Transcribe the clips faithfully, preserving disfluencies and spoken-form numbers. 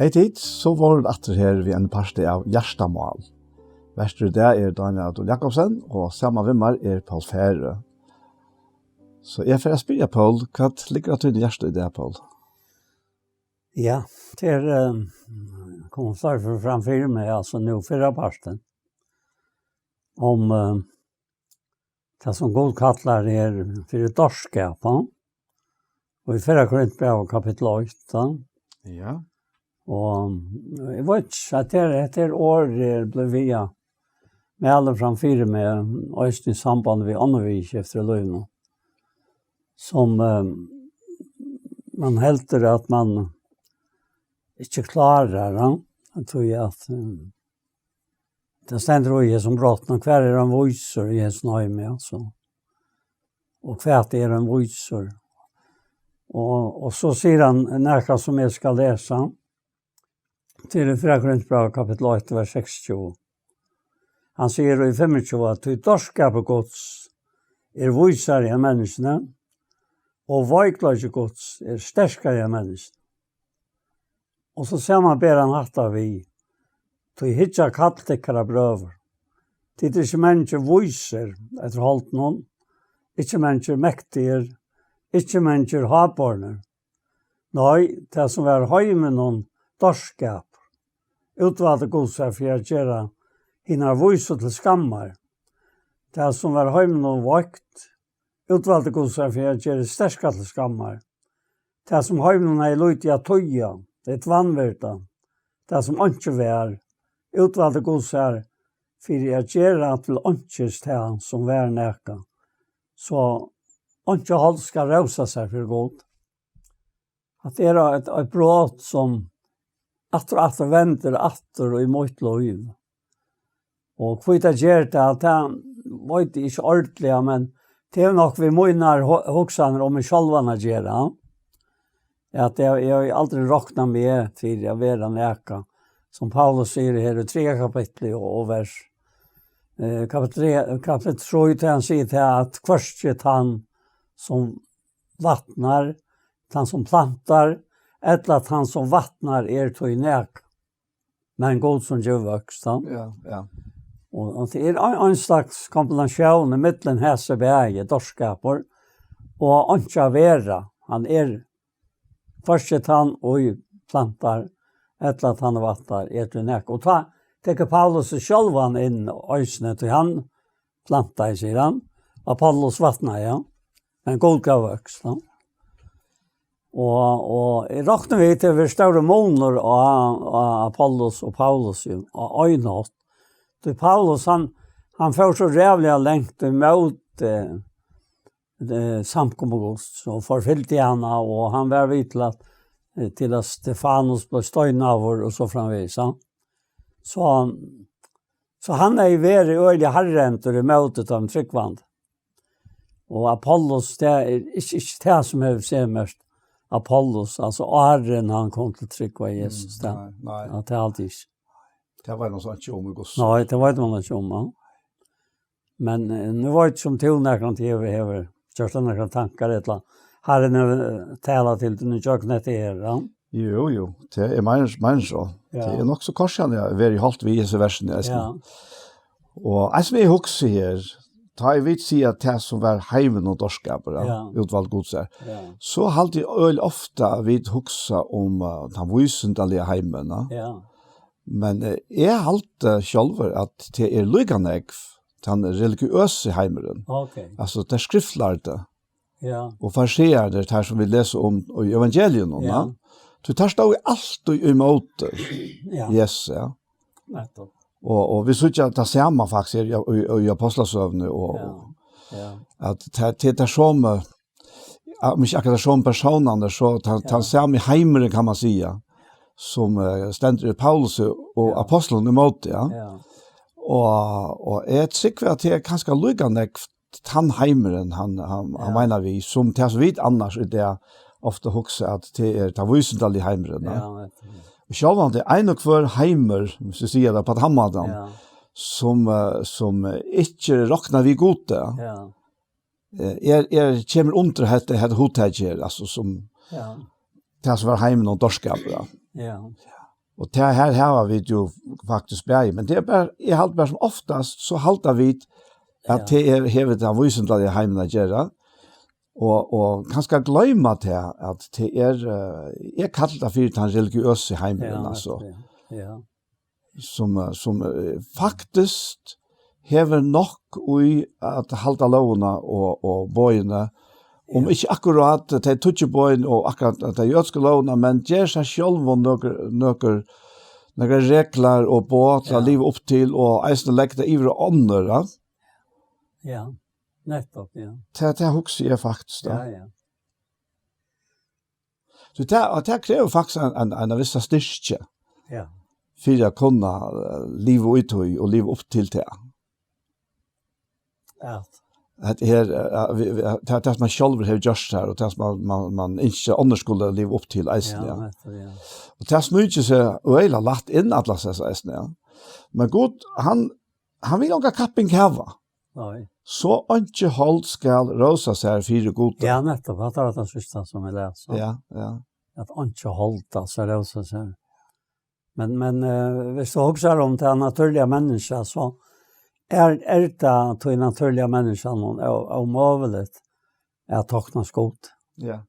Hey tit, so vóru vit aftur her við ein parti av Hjartamál. Vertur í dag er Dánjal Adolf Jakobsen, og saman við mær er Poul Færø. So eg fer at spyrja Poul, hvat liggur á tínum hjarta í dag, Poul? Ja, tað er, eh, kom fleiri fram fyri meg, altso nú fyrra partin, um, eh, tað sum Gud kallar her fyri dárskap, ja? Og í fyrra Korintbræv kapittul eitt, ja? Ja. Og eg veit ikki, at her, hetta er orð er blivið við, ja, mælir fram fyri meg, eisini í samband við onnur viðurskifti í lívinum, sum, eh, man heldur at man ikki klárar, ja? Eg trúgvi at, eh, tað stendur í hesum brotnum, hvar er hann vísur í hesum heimi, altso? Og hvat er hann vísur? Og, og so sigur hann nakað sum eg skal lesa. Til fyrra Korintbræv kapittul eitt, vers seksogtjúgu. Hann sigur í fimmogtjúgu, at tí dárskapur Guds er vísari enn menniskjunum, og veikleiki Guds er sterkari enn menniskjunum. Og so samanber hann hatta við, tí hyggja kall tykkara, brøður. Tit eru ikki mangir vísir eftir holdinum, ikki mangir mektigir, ikki mangir hábornir. Nei, tað sum var heiminum dárskapur, útvaldi Gud sær fyri at gera hinar vísu til skammar. Tað sum var heiminum veikt, útvaldi Gud sær fyri at gera sterka til skammar. Tað sum heiminum hevði lítið at týða, eitt vanvirdi, tað sum einki var, útvaldi Gud sær fyri at gera til einkis tað sum var nakað, so einki hold skal rósa sær fyri Gud. At er eitt, eitt brot sum aftur og aftur vendir aftur í mítt lív. Og hví tað ger tað, tað veit eg ikki ordiliga, men tað er nokk við mínar hu-, hugsanir um meg sjálvan at gera. At eg, eg havi aldri roknað meg til at vera nakað. Sum Paulus sigur her í triðja kapitli og, og vers, eh, kapittul trý, kapittul trý, til hann sigur til at hvørki tann sum vatnar, tann sum plantar, ella tann sum vatnar er tí nakað. Men Gud sum gevur vøkst, ja. Ja, ja. Og, og tað er ein, ein slags kombinatión í millum hesi bæði, dárskapur og einki at vera. Hann er hvørki tann, ið plantar, ella tann, ið vatnar, er tí nakað. Og tá tekur Paulus seg sjálvan inn eisini, tí hann plantaði, sigur hann. Apollos vatnaði, ja. Men Gud gav vøkst, ja. Og, og eg rokni við, tað verður stórur munur á, á Apollos og Paulus, jú, á ein hátt. Tí Paulus, hann, hann fór so ræðuliga langt ímóti, eh, samkomu Guds, og forfylgdi hana, og hann var við til at, eh, til at Stefanus bleiv steinaður og so framvegis, ja. So, so hann hevði verið øgiliga harðrendur ímóti teimum trúgvandi. Og Apollos, tað er ikki, ikki tað sum hevur sermerkt Apollos, altso áðrenn hann kom til trúgv á Jesus, mm, tað, nei, nei. Ja, tað er alt ikki. Tað var nú so ikki um í Guds. Nei, tað veit man ikki um, ja. Men, eh, nú veit eg ikki um tú nakrantíð hevur, hevur gjørt tær nakrar tankar, ella Harrin hevur, eh, talað til tín ígjøgnum hetta her, ja? Jú, jú, tað er meir, meir enn so. Ja. Tað er nokk so koyrsandi at vera í holt við hesi versini, eisini. Ja. Og eisini eg hugsi her, tá eg vit siga at tað sum var heimin og dárskapur, ja, ja, útvald Guds er, ja, so haldi eg øgiliga ofta at vit hugsa um, eh, tann vísindaliga heimin, ja. Ja. Men, eh, eg haldi sjálvur at tað er líka nógv tann religiøsi heimurin. Ok. Altso, tað skriftlærda. Ja. Og fariseararnir, tær sum vit lesa um í evangeliunum, ja, ja. Tí tær stóðu altíð ímóti, ja, Jesus, ja. Nettopp. Og, og vit síggja tað sama faktiskt her í, í, í Apostlasøguni og, ja, ja, at tað, tað er tað somu, ja, um ikki akkurát somu persónarnir, so tann, ja, tann sami heimurin, kann man siga, sum, eh, stendur í Paulusi og, ja, apostlunum ímóti, ja. Ja. Og, og eg trúgvi at tað er kanska líka nógv tann heimurin, hann, hann, hann, ja, meinar við, sum tað sum vit annars í dag ofta hugsa at tað er tann vísindaligi heimurin, ja. Ja, nettopp. Sjálvandi ein og hvør heimur, um eg sigi tað á tann mátan, ja, sum, eh, sum, eh, ikki roknar við Gudi, ja, eh, er, er, kemur undir hetta, hetta hugtakið her, altso sum, ja, tað sum var heimin og dárskapur, ja. Ja. Og tað her hava vit jú faktiskt bæði, men tað er bara, eg haldi bara sum oftast, so halda vit at Ja. tað er, hevur við tann vísindaliga heimin at gera. Og, og kanska gloyma tað, at tað er, eh, eg kalli tað fyri tann religiøsa heimin, Ja, altso. nettopp, ja. Ja. Sum, eh, sum, eh, faktiskt hevur nokk í at halda lógina og, og boðini. Um Ja. ikki akkurát tey tíggju boðini og akkurát tey jødisku lógina, men ger sær sjálvum nøkur, nøkur, nøkur reglur og boð til at Ja. liva upp til og eisini leggja tað yvir á onnur, ja. Ja, nettopp, ja. Tað, tað hugsi eg faktiskt, ja. Ja, ja. So tað, og tað krevur faktiskt ein, ein, ein vissa styrki Ja. fyri at kunna, eh, liva í tí og liva upp til tað. Ja. At her, eh, vi, vi, tað, tað sum man sjálvur hevur gjørt her, og tað sum man, man, man ynskir at onnur skulu liva upp til eisini, Ja, ja. nettopp, ja. Og tað snýr seg øgiliga lætt inn alla seg eisini, ja. Men Gud, hann, hann vil onga kapping hava. Nei. So einki hold skal rósa sær fyri Gud. Ja, nettopp, at det var det siste som jeg leste. Ja, ja. At einki hold, altså, rósa sær. Men, men, eh, hvis du husker om det naturlige mennesket, så er, er det til naturlige mennesker noe o-, omøvelig at tokne skot. Ja.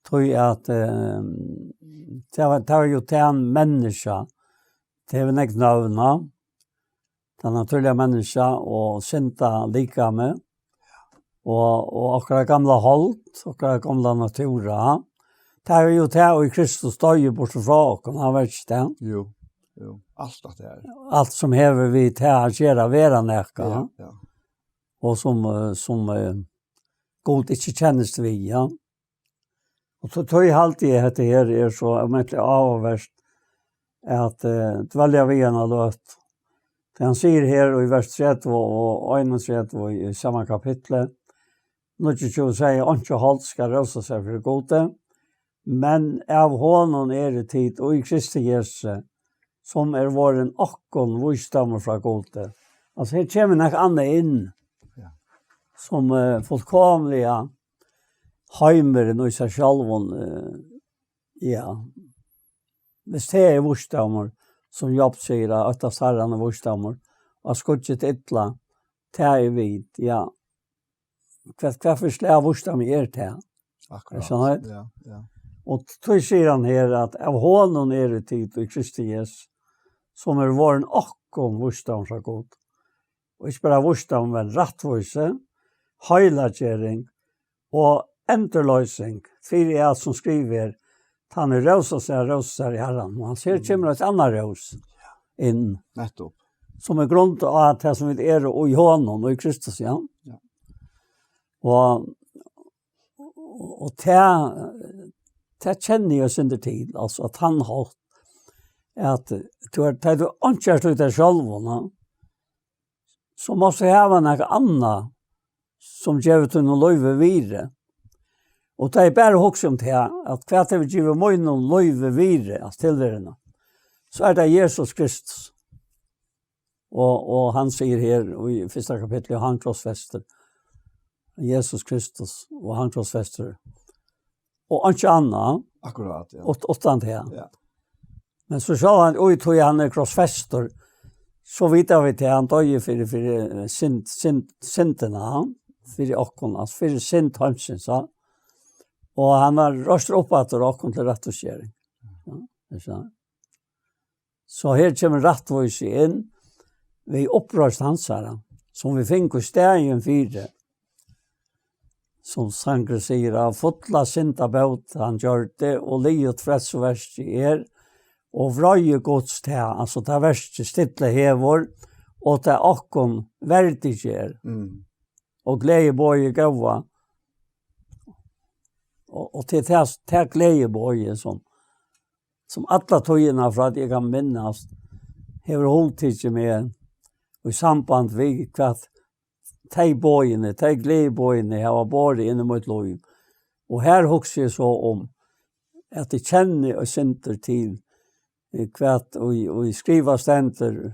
Tror jeg at, eh, det var, det var jo til en menneske. Det er vel ikke navnet. Det naturlige mennesket og synda likame. Og, og akkurat gamla hold, akkurat gamla natura. Det er jo det, og i Kristus døg jo bort fra oss, han vet ikke det. Jo, jo. Alt det der. Alt som hever vi til å gjøre, være nekka. Ja, ja. Og som, eh, som, eh, Gud ikke kjennes vi, ja. Og så tog jeg alltid at det her er så, om ikke avverst, at, eh, dvelja vi en løt. Det han sier her i vers trettian og enogtrettian i samme kapittel, nå ikke sier, ikke hold skal rose seg for Gud, men av honom er det tid, og i Kristi Jesu, som er våren okkon visdomur fra Gud. Altså, her kommer nok annet inn, Ja. som, eh, fullkomliga heimurin í sær sjálvum, eh, ja. Hvis det er visdomur, som Job sier, at øtta starran er visdomur, og skudget illa, det er vit, ja. Hva, hva for slag visdom er det? Akkurat. Er sånn, ja, ja. Og tog sier han her, at av honom er det tid i Kristi Jesu, som er våren okkon visdom fra Gud. Og ikke bare visdom, men rættvísi, heilagjering og endurløsning. Fyri at, som skriver, han er rósa sær, rósa sær i Herren. Og han sier, Mm. kommer et annet rós inn. Nettopp. Som er grunn av at det som vi er i honom og i Kristus, ja. Ja. Og, og, og det, det kjenner jeg synder til, altså at han har, at du er, det er du ansvar til deg selv, va? Så måste jeg ha noe annet som gjør at du nå løyver videre. Og det er bare å huske om det her, at hva det vil gi meg nå løyver videre, altså tilværende, så er det Jesus Kristus. Og, og han sier her i første kapittel, han krossfester. Jesus Kristus, og han krossfester. Og ikke annet. Akkurat, ja. Ut-, utan det. Ja. Men så sa han, oj, tog han er krossfester. Så vidt jeg vet, han døg for, for, eh, synd, synd, syndene, han. For okkon, altså, for synd, han syns, ja. Og han har røst opp at okkon til rettferdiggjøring. Ja, det er sant. Så her kommer rættvísi inn, við uppreisn hansara, sum vit fingu staðin fyri. Sum sangurin sigur, av fulla syndabót hann gjørdi, og liðugt frelsuverkið er, og vreiði Guds tað, altso tað verkið stilla hevur, og tað okkum verdiger. Mm. Og gleðiboðið góða. Og, og til tað, tað gleðiboðið sum, sum alla tíðina frá at eg kann minnast, hevur hugtikið meg í samband við hvat tey boðini, tey gleðiboðini hava borið inn í mítt lív. Og her hugsi eg so um, at eg kenni eitt sindur til, eh, hvat í, í skriva stendur,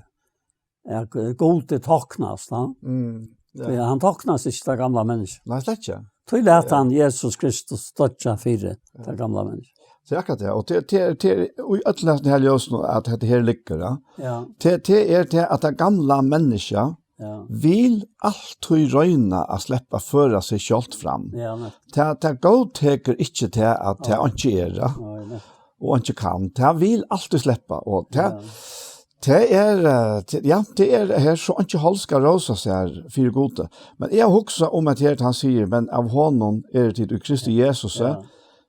at Gud er toknast, ha? Mm, ja. Tí hann toknast ikki tað gamla menniskja. Nei, slett ikki. Tí læt Ja. hann Jesus Kristus doyggja fyri Ja. tað gamla menniskja. Tað er akkurát tað. Og tað, tað, tað er í øllum hesum her ljósinum, at hetta her liggur, ja. Ja. Tað, tað er tað, at tað gamla menniskja Ja. vil altíð royna at sleppa at føra seg sjálvt fram. Ja, nettupp. Tað, tað góðtekur ikki tað, at tað Nei. ikki er, ja. Nei, nettupp. Og ikki kann. Tað vil altíð sleppa, og tað, Ja. tað er, eh, tað, ja, tað er her, so ikki hold skal rósa sær fyri Gudi. Men eg hugsi um at her, hann sigur, "Men av honum eru tit í Kristi Jesusi, Ja.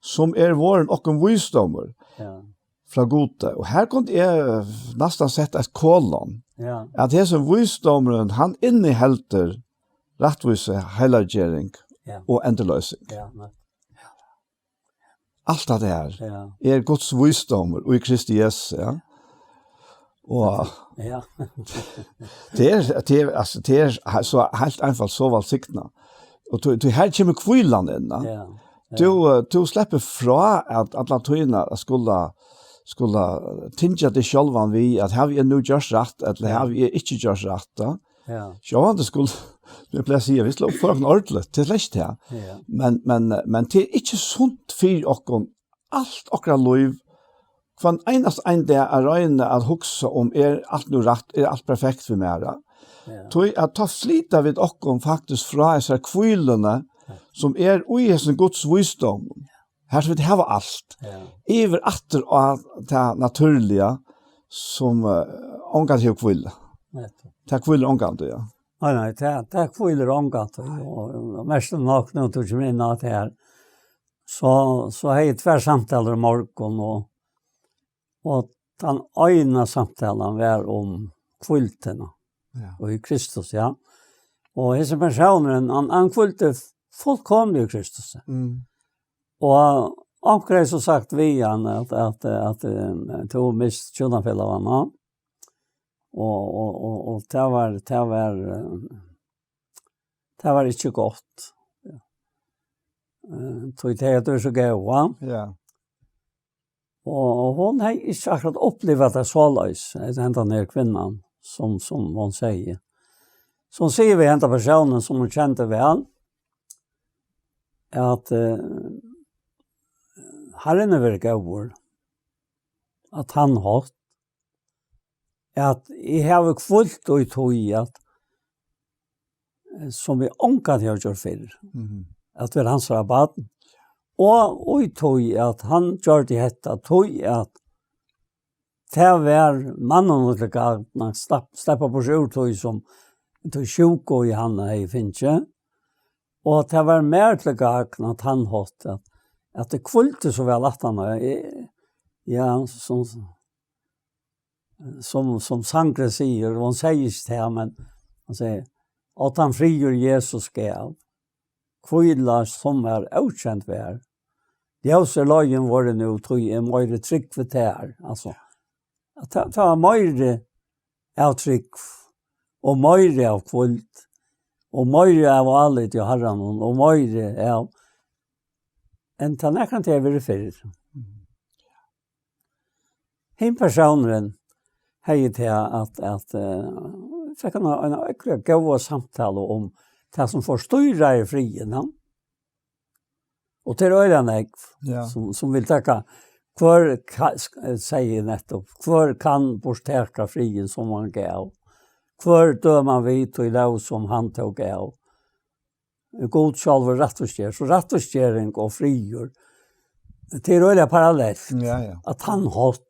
sum er vorðin okkum vísdómur." Ja. frá Gudi. Og her kundi eg næstan sett eitt kolon, Ja. at hesin vísdómurin, hann inniheldur rættvísi, heilaggjering Ja. og endurloysing. Ja, nei. Alt tað her Ja. er Guds vísdómur í Kristi Jesusi, ja. Og Ja. tað er, tað er, altso, tað er he-, so heilt einfalt so vælsignað. Og tú, tú, her kemur hvílan inn, ja. Ja. Ja. Tú, eh, tú sleppur frá at alla tíðina at skula, skula tyngja teg sjálvan við, at havi eg nú gjørt rætt, ella Ja. havi eg ikki gjørt rætt, da? Ja. Sjálvandi skulu, sum eg plagi at siga, vit skulu uppføra okkum ordentligt, tað er slett tað. Ja. Men, men, men tað er ikki sunt fyri okkum alt okkara lív, hvønn einasta ein dag at royna at hugsa um, er alt nú rætt, er alt perfekt við mær, ja? Ja. Tí at tá flyta vit okkum faktiskt frá hesar hvíluna, Ja. sum er í hesum Guds vísdómum. Her sum vit hava alt. Ja. Yvir aftur á tað natúrliga, sum, eh, ongantíð hevur hvílu. Nettupp. Tað hvílir ongantíð, ja. Nei, nei, tað, tað hvílir ongantíð, og, og mest nokk nú, tú kemur inn á tað her. So, so hevði eg tvær samtalur í morgun, og, og tann eina samtalan var um hvíldina Ja. og í Kristus, ja. Og hesin persónurin, hann, hann hvíldi fullkomiliga í Kristus. Mm. Og onkur hevði so sagt við hann at, at, at, eh, tú mist hjúnafelagan, ja. Og, og, og, og tað var, tað var, eh, tað var ikki gott. Ja. Eh, tí tey høvdu verið so góð, va? Ja. Og, og hon hevði ikki akkurát upplivað tað soleiðis, at hendan her kvinnan, sum, sum hon segði. So hon sigur við henda persónin, sum hon kendi væl, at, eh, Harrin hevur verið góður, at hann hátt, at eg havi hvílt í tí, at, eh, sum eg ongantíð havi gjørt fyrr, Mhm. at vera hansara barn, og í tí, at hann gjørdi hetta, tí at tað var manninum til gagn at slapp-, sleppa burtur úr tí, sum, tí sjúku, ið hann hevði fingið, og tað var mær til gagn, at hann hátt, at, at tað hvíldi so væl aftan á, eh, ja, sum, sum, sum sangurin sigur, og hann sigur ikki tað, men hann sigur, "Og tann friður Jesus gav, hvíla sum er ókend vær. Ljós er leiðin vorðin nú, tí er meiri trúgv við tær." Altso, at tað, tað var meiri av trúgv, og meiri av hvíld, og meiri av áliti á Harranum, og meiri av, enn tað nakrantíð hevur verið fyrr. Hin persónurin hevði tað at, at, eh, fekk eina, eina øgiliga góða samtalu um tað sum forstýraði friðin, ja. Og tað er øgiliga nógv, Ja. sum, sum vil taka, hvør ka-, sk-, eh, segði nettupp, hvør kann burturtaka friðin sum hann gav? Hvør døma vit í lóg sum hann tó gav? Gud sjálvur rættvísger, so rættvísgering og friður, tað er øgiliga parallelt. Ja, ja. At hann hátt,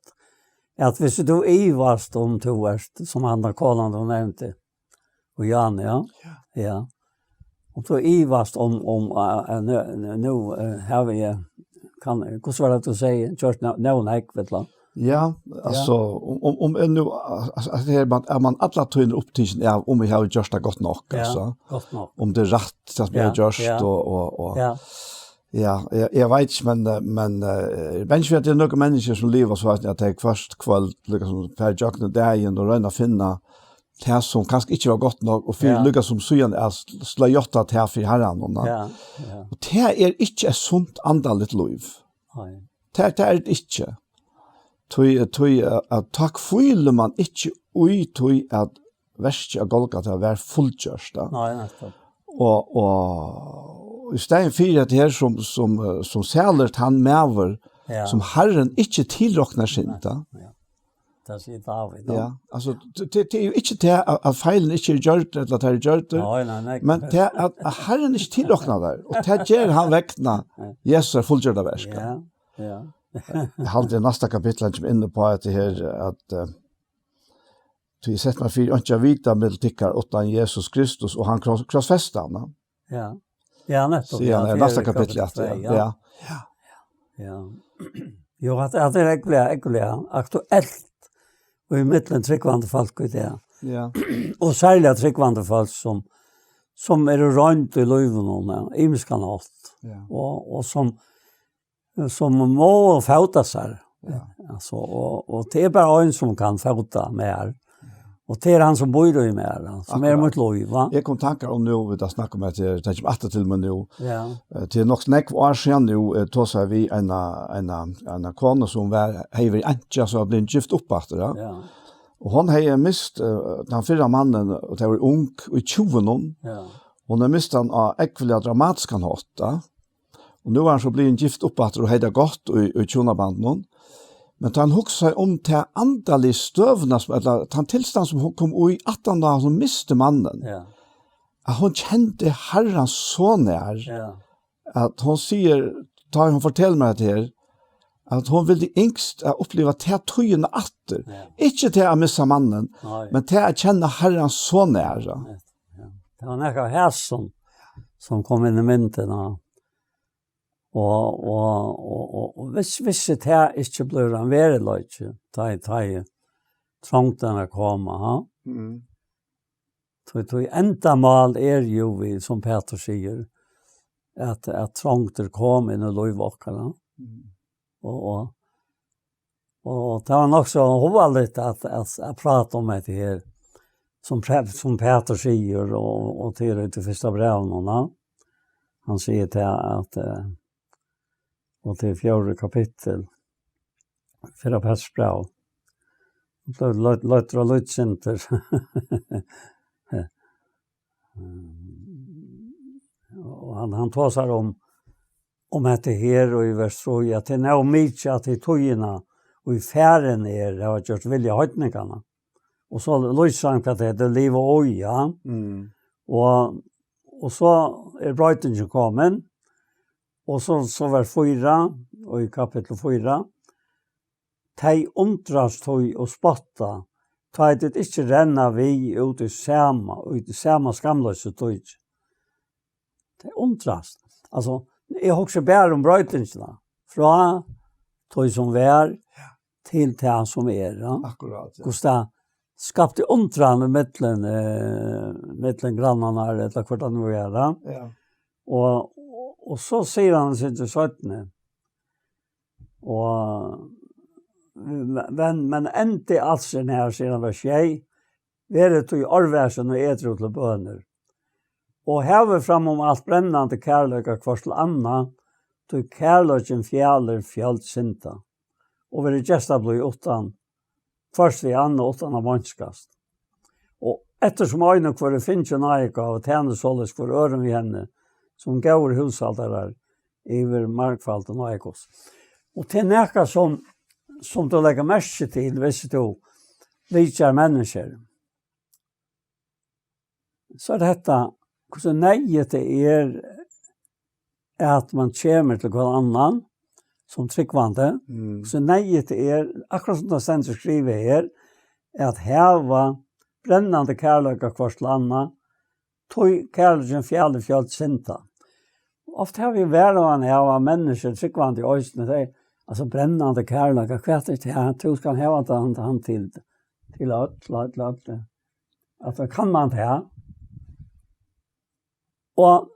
at viss tú ivast um tú ert, sum hann har konan tú nevndi, og Jan, ja? Ja. Ja. Um tú ivast um, um, eh, eh, nú, nú, eh, havi eg, kann, hvussu var tað tú segði, gjørt nú, nú, nei, vet du. Ja, altso, um, um, um eg nú, altso, at her man, er man alla tíðina upptikin av, um eg havi gjørt tað gott nokk, Ja, altso. gott nokk. Um tað er rætt, tað sum eg Ja, havi gjørt, ja. og, og, og, Ja. ja, eg, eg veit ikki, men, eh, men, eh, eg veit ikki, at tað er nøkur menniskju sum liva so, at tey hvørt kvøld, líka sum, fara ígjøgnum dagin og royna at finna tað sum kanska ikki var gott nokk, og fyri Ja. líka sum síðan at sl-, slá játta tað fyri Harran, og Ja, ja. Og tað er ikki eitt sunt andaligt lív. Nei. Tað, tað er tað ikki. Tí, tí, eh, at tá hvílir man ikki í tí, at verkið á Golgata var fullgjørt, da. Nei, nettupp. Og, og í staðin fyri at her sum, sum, eh, sum sælur tann maður, Ja. Sum Harrin ikki tilroknar synd, ja. Ja. Tað sigur David, ja. Ja, altso, t-, t-, tað er jú ikki tað at, at feilin ikki er gjørd, ella at tað er gjørd, nei, nei, nei, men tað at, at Harrin ikki tilroknar tær, og tað ger hann vegna Jesu fullgjørda verk. Ja, ja. Eg haldi, í næsta kapitli, hann kemur inn á hetta her, at, eh, tí eg setti meg fyri einki at vita millum tykkara uttan Jesus Kristus og hann kross-, krossfestan, ja. Ja. Ja, nettopp. Síðan ja, er næsta kapittul aftur, ja. Ja. Ja. Jo, at, at tað er øgiliga, øgiliga aktuelt og í millum trúgvandi fólk í dag. Ja. Og serliga trúgvandi fólk sum, sum eru roynd í lívinum, ja, ymiskan hátt. Ja. Og, og sum, sum má fóta sær. Ja. Altso, og, og tað er bara ein sum kann fóta meg. Og tað er hann sum býr í mær, ja, sum er akkurát. Mítt lív, va? Eg kom tankar um nú, vit hava snakka um at tað, tað kemur aftur til meg nú. Ja. Eh, tað er nokk so nógv ár síðan nú, eh, tosaði við eina, eina, eina konu sum var, hevði verið einkja, so var blivin gift upp aftur, ja. Ja. Og hon hevði mist, eh, tann fyrra mannin, og tað var ung, í tjúgunum. Ja. Hon hevði mist hann á ógvuliga dramatiskan hátt, ja. Og nú var hann so blivin gift upp aftur og hevði tað gott í, í hjúnabandinum. Men tá hann hugsar um ta andaligu støðuna, sum, ella tann tilstand, sum hon kom í, aftan á hon misti mannin, ja, at hon kendi Harran so nær, ja, at hon sigur, tá hon fortelur mær hetta her, at hon vildi ynskt at uppliva ta tíðina aftur. Ja. Ikki tað at missa mannin, nei, men tað at kenna Harran so nær. Ja. Ja. Tað var nakað av hesum, sum kom inn í myndina. Og, og, og, og, og hvis, hvis tað ikki blívur ein veruleiki, tá, tá trongdirnar koma, ha? Mm. Tí, tí endamál er jú við, sum Pætur sigur, at, at trongdir koma inn í lív okkara. Mm. Og, og, og tað var nokk so hugaligt at, at, at prata um hetta her, sum Pre-, sum Pætur sigur, og, og til í tí fyrsta brævinum, ja. Hann sigur til at, eh, og til fjórða kapittul, fyrra Pæturs bræv. Leit-, leittur á lýtsindir. Og hann, hann tosar um, um hetta her og í vers trý, at tað er nóg mikið at í tíðina, og í farin er, hava gjørt vilja heidninganna. Og so lýsir hann hvat tað er, tað liva í, ja. Mm. Og, og so er broytingin komin, og so, so vers fýra, og í kapittul fýra, tey undrast tí og spotta, tá ið tit ikki renna við út í sama, í sama skamleysistíð. Tey undrast. Altso, eg hugsi bara um broytingina. Frá tí sum var, ja, til tað sum er, ja. Akkurát, ja. Hvussu tað skapti undran í millum, eh, millum grannarnar, ella hvørt tað nú er, ja. Ja. Og, og, og so sigur hann seg til seinni. Og, men, men endi als er nær, sigur hann, vers sjey, verið tí árvakin og edrú til bønir. Og havið fram um alt brennandi kærleika hvørt til annað, tí kærleikin fjalir fjøld synda. Og verið gestablíð uttan, hvørt við annað uttan at vónskast. Og eftirsom ein og hvør hevur fingið náðargávu, tænið soleiðis hvør øðrum við henni, sum góðir húshaldarar yvir margfaldan náðarguds. Og tað er nakað sum, sum tú leggur merki til, viss tú vitjar menniskju. So er hetta, hvussu neyðugt tað er, at man kemur til hvønn annan sum trúgvandi, mm, hvussu neyðugt tað er, akkurát sum tað stendur skrivað her, at hava brennandi kærleika hvørt til annað, tí kærleikin fjalir fjøld synda. Ofta hava vit varhugan av, at menniskju, trúgvandi eisini, tey, altso, brennandi kærleika, hvat er tað? Tú skalt hava hann, hann til, til øll, øll, øll. At tað kann man tað. Og,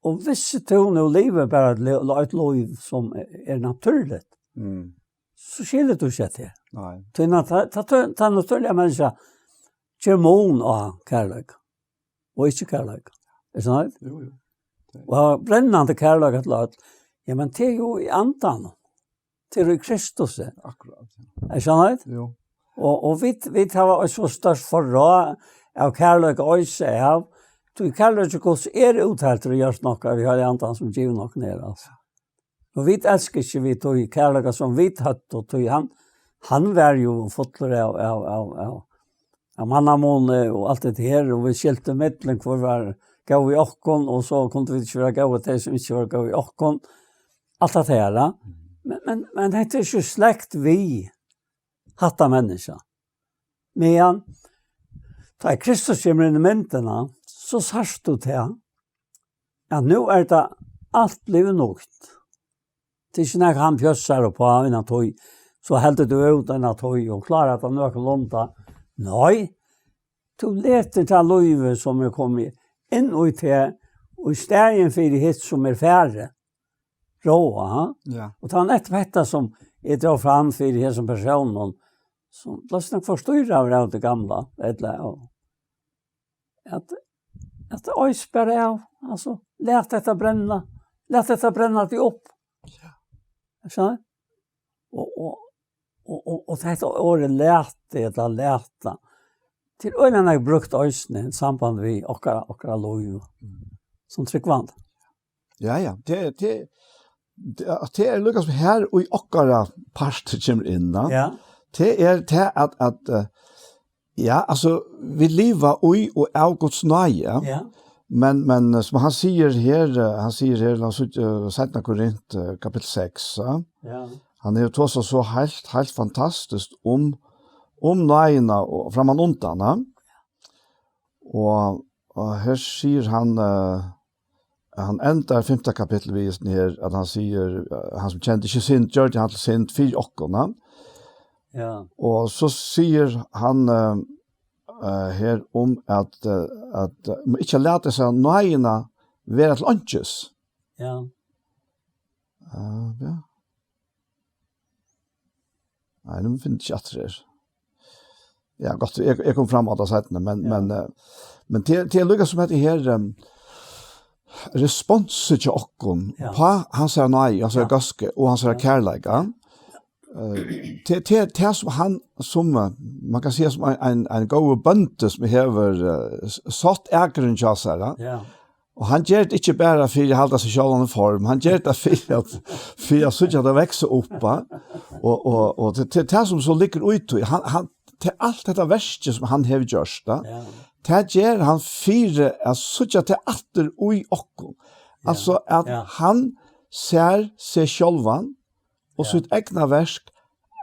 og viss tú nú livir bara eitt li-, eitt lív sum er, er natúrligt, mm, so skilir tú ikki hetta her. Nei. Tí na-, ta, ta, ta, ta natúrliga menniskja ger mun á kærleika og ikki kærleika. Er tað sant? Jú, jú. Og brennandi kærleika til øll. Ja, men tað er jú í andanum. Tað er í Kristusi. Akkurát, ja. Er tað sant? Jú. Og, og vit, vit hava eitt so stórt forráð av kærleika eisini av, tí kærleiki Guds er útheltur í hjørtum okkara, við Heilaga Andanum sum givin okkum er, altso. Og vit elska ikki við tí kærleika sum vit høvdu, tí hann, hann var jú fullur av, av, av, av, av mannamuni og alt det her, og vit skiltu millum hvør var góð í okkum, og so kundu vit ikki vera góð við tey sum ikki var góð í okkum. Alt det her, ja. Men, men, men hetta er ikki slekt við hatta menniskja. Men tá Kristus kemur inn í myndina, so sært tú til, at nú er tað alt blivið nýtt. Tað er ikki nakað hann pjossar upp á innan tíð, so heldur tú út innan tíð og klárar tað nøkulunda. Nei, tú letur tað lívið sum er komið inn í teg, og í staðin fyri hitt sum er farið, ráða, ha? Ja. Og tað var nettopp hetta sum eg dró fram fyri hesum persónum, sum bleiv forstýraður av tí gamla, ella, og at, at oys bara av, altso, lat hetta brenna, lat hetta brenna teg upp. Ja. Skilur? Og, og, og, og, og hetta orðið lata, ella lata, til øgiliga nógv brúkt eisini í samband við okkara, okkara lív, mm, sum trúgvandi. Ja, ja. Tað, tað, tað, tað er líka sum her í okkara partur kemur inn, da. Ja. Tað er tað at, at, eh, ja, altso, vit liva í og av Guds náði, ja. Ja. Men, men, eh, sum hann sigur her, eh, hann sigur her, lat okkum síggja, eh, seinna Korint, eh, kapittul seks, ja. Ja. Hann hevur tosað so heilt, heilt fantastiskt um, um náðina og frammanundan, ja. Og, og her sigur hann, eh, hann endar fimta kapittul við hesum her, at hann sigur, eh, hann sum kendi ikki synd, gjørdi hann til synd fyri okkum, ja. Ja. Og so sigur hann, eh, eh, her um at, eh, at, eh, um ikki at lata hesa náðina vera til einkis. Ja. Eh, ja. Nei, nú finn eg ikki aftur her. Ja, gott, eg, eg kom fram á tað seinni, men, ja, men, eh, men til, til líka sum hetta her, um, responsi hjá okkum, ja, á hansara náði, hansara, ja, góðsku og hansara, ja, kærleika. Eh, til, til, til sum hann, sum, eh, man kann siga sum ein, ein, ein góður bóndi sum hevur, eh, s-, sátt akrin hjá sær, ja. Ja. Og hann ger tað ikki bara fyri at halda seg sjálvan í form, hann ger tað fyri at, fyri at síggja tað vaksa upp, va? Og, og, og til, til tað sum so liggur í tí, hann, hann, til alt hetta verkið sum hann hevur gjørt, va? Ja. Tað ger hann fyri at síggja tað aftur í okkum. Ja. Altso at, ja, hann sær seg sjálvan og, ja, sítt egna verk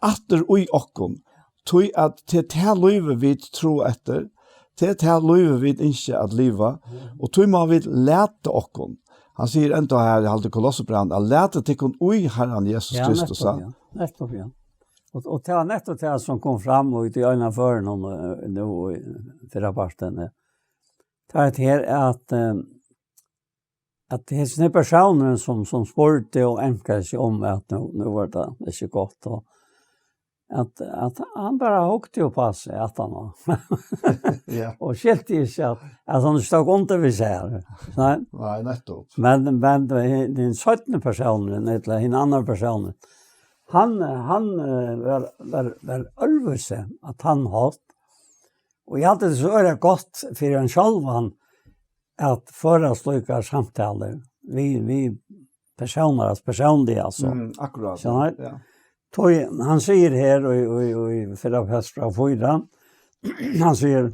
aftur í okkum. Tí at tað er tað lívið vit trúgva eftir, tað er tað lívið vit ynskja at liva, mm, og tí má vit lata okkum. Hann sigur enntá her, eg haldi Kolossebrævið, at lata tykkum í Harran Jesus Kristus, nettupp, ja. Nettupp, ja. Og, og tað var nettupp tað sum kom fram í tí eina førinum, eh, nú í fyrra partin, eh. Tað er her at, eh, at hesin persónurin sum, sum spurdi og emkaði seg um at nú, nú var tað ikki gott, og at, at hann bara hugdi upp á seg at hann var. Ja. Og skilti ikki at, at hann stóð undir við sær. Nei? Nei, nettupp. Men, men hin, hin seinni persónurin, ella hin annar persónurin, hann, hann, eh, var, var, var øðrvísi á tann hátt. Og eg haldi tað er so øgiliga gott fyri hann sjálvan, at føra slíkar samtalur við, við persónar, altso persónliga, altso. Mm, akkurát, ja. Skilur? Ja. Tí hann sigur her í, í, í fyrra Petur fýra, hann sigur,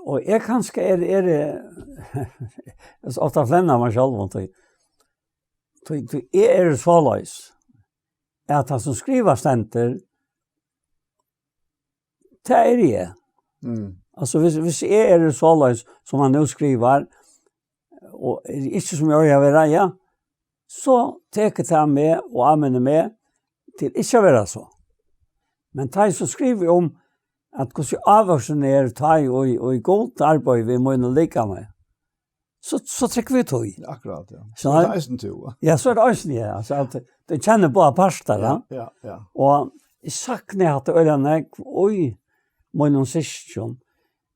og eg kanska er, er, eg ofta flenni mær sjálvan, tí, tí, tí eg eri soleiðis, at tað sum skrivað stendur, tað eri eg. Mm. Altso, hvis, hvis eg eri soleiðis, sum hann nú skrivar, og er ikki sum eg eigi at vera, ja, so tekur tað meg og áminnir meg til ikki at vera so. Men tá eg so skrivi um, at hvussu ávøksturin er, tá eg, og, og Gud arbeiðir við mínum likami, so, so trúgvi eg tí. Akkurát, ja. So er tað eisini tú, va? Ja, so er tað eisini, ja. Altso, at tú kennir báðar partar, ja, va? Ja, ja. Og eg sakni hatta øgiliga nógv í mínum systkinum,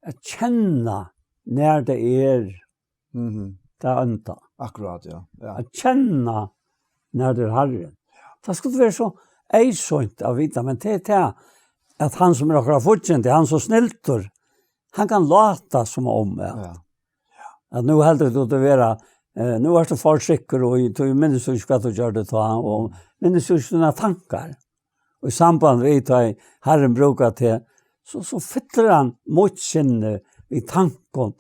at kenna nær tað er, mhm, tað ónda. Akkurát, ja. Ja. At kenna nær tað er Harrin. Tað skuldi vera so eyðsýnt at vita, men tað er tað, at hann sum er okkara fíggindi, hann er so snildur, hann kann láta sum um, ja. Ja. At nú heldur tú at vera Eh, nú ert tú for sikkur, og tú minnist ikki, hvat tú gjørdi tá, og minnist ikki dine tankar. Og í samband við, tá Harrin brúkar teg, so, so fyllir hann mítt sinni við tankum,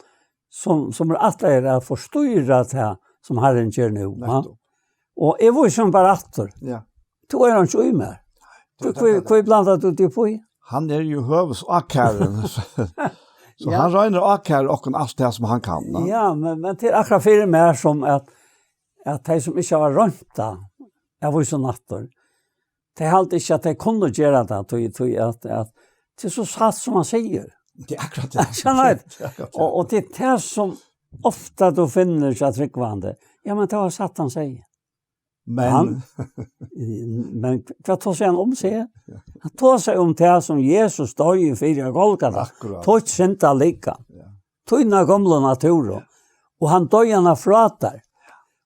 som, som er ætlaðir at forstýra tað, som Harrin ger nú, va? Nettopp. Og eg vísi hann bara aftur. Ja. Tú er hann ikki í mær. Hví, hví, hví blandar tú teg upp í? Hann er jo høvuðsákærin. So, so ja, hann roynir at ákæra okkum alt tað sum hann kann, va? Ja, men, men til akkurát fyri meg sum at, at tey sum ikki hava roynt tað, eg vísi hann aftur. Tey halda ikki at tey kunnu gera tað, tí, tí at, at tað er so satt sum hann sigur. Tað er akkurát tað. Ja, nei. Tað er akkurát tað. Og, og tað er tað sum ofta tú finnur hjá trúgvandi. Ja, men tað var satt hann sigur. Men hann, men hvat tosar hann um, sigur? Hann tosar um tað sum Jesus doyði fyri á Golgata. Akkurát. Títt syndalíkam. Ja. Tína gomlu natúru. Ja. Og hann doyði hana frá tær.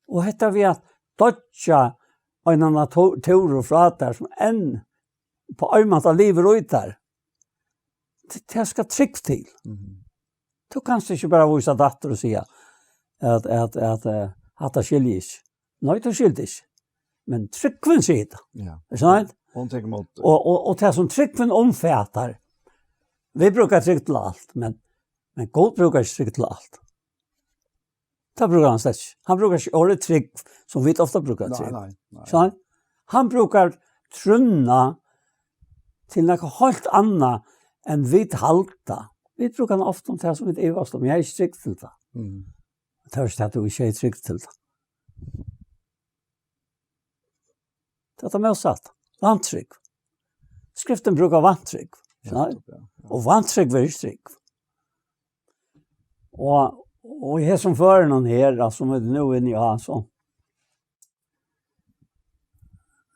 Og hetta við at doyggja eina natú-, natúru frá tær, sum enn á ein máta livir í tær. Tað, tað skal trúgv til. Mhm. Tú kanst ikki bara vísa tað aftur og siga at, at, at, eh, hatta skilji eg ikki. Nei, tú skilti ikki. Men trúgvin sigur tað. Ja. Er sant? Hon tekur ímóti. Og, og, og tað sum trúgvin umfatar, vit brúka trúgv til alt, men, men Gud brúkar ikki trúgv til alt. Tað brúkar hann slett ikki. Hann brúkar ikki orðið trúgv, sum vit ofta brúka. Nei, trúgv. Nei, nei. Skilur? Hann brúkar trúnna til nakað heilt annað enn vit halda. Vit brúka hann ofta um tað sum vit ivast um. Eg hevði ikki trúgv til tað. Mm. Tað var ikki tað, tú ikki hevði trúgv til tað. Tað er tað mótsatta. Vantrúgv. Skriftin brúkar vantrúgv. Skilur? Nettopp, ja, ja. Og vantrúgv er ikki trúgv. Og, og í hesum førinum her, altso, sum vit nú eru inni á, so,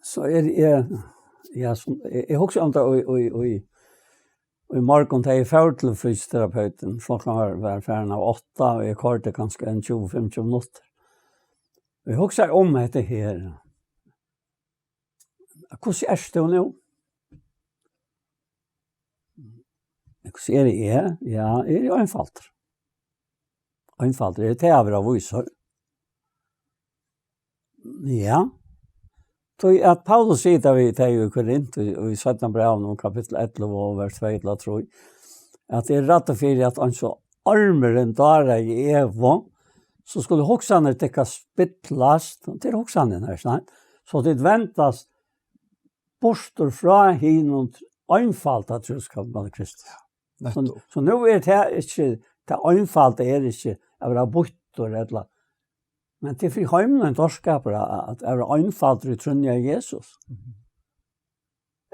so er, er, ja, sum, eg, eg hugsi um tað í, í, í, í morgun, tá eg fór til fysioterapeutin, klokkan var, var farin av átta, og eg koyrdi kanska ein tjúgu, fimmogtjúgu minuttir. Og eg hugsaði um hetta her. Hvussu ert tú nú? Hvussu eri eg? Ja, eg eri einfaldur. Einfaldur, er tað at vera vísur? Ja. Tí at Paulus sigur tað við tey í Korint, í, í seinna brævinum, kapittul ellivu og vers tvey til trý, at eg ræddi fyri, at eins og ormurin dáraði Evu, so skulu hugsanir tykkara spillast, til hugsanirnar, ikki sant? So tit vendast burtur frá hinum einfalda trúskapinum Kristus. Nettopp. So, so nú er tað ikki, tað einfalda er ikki at vera býttur, ella, men tað er fyri heimin ein dárskapur at, at vera einfaldur í trúnni á Jesus. Mhm.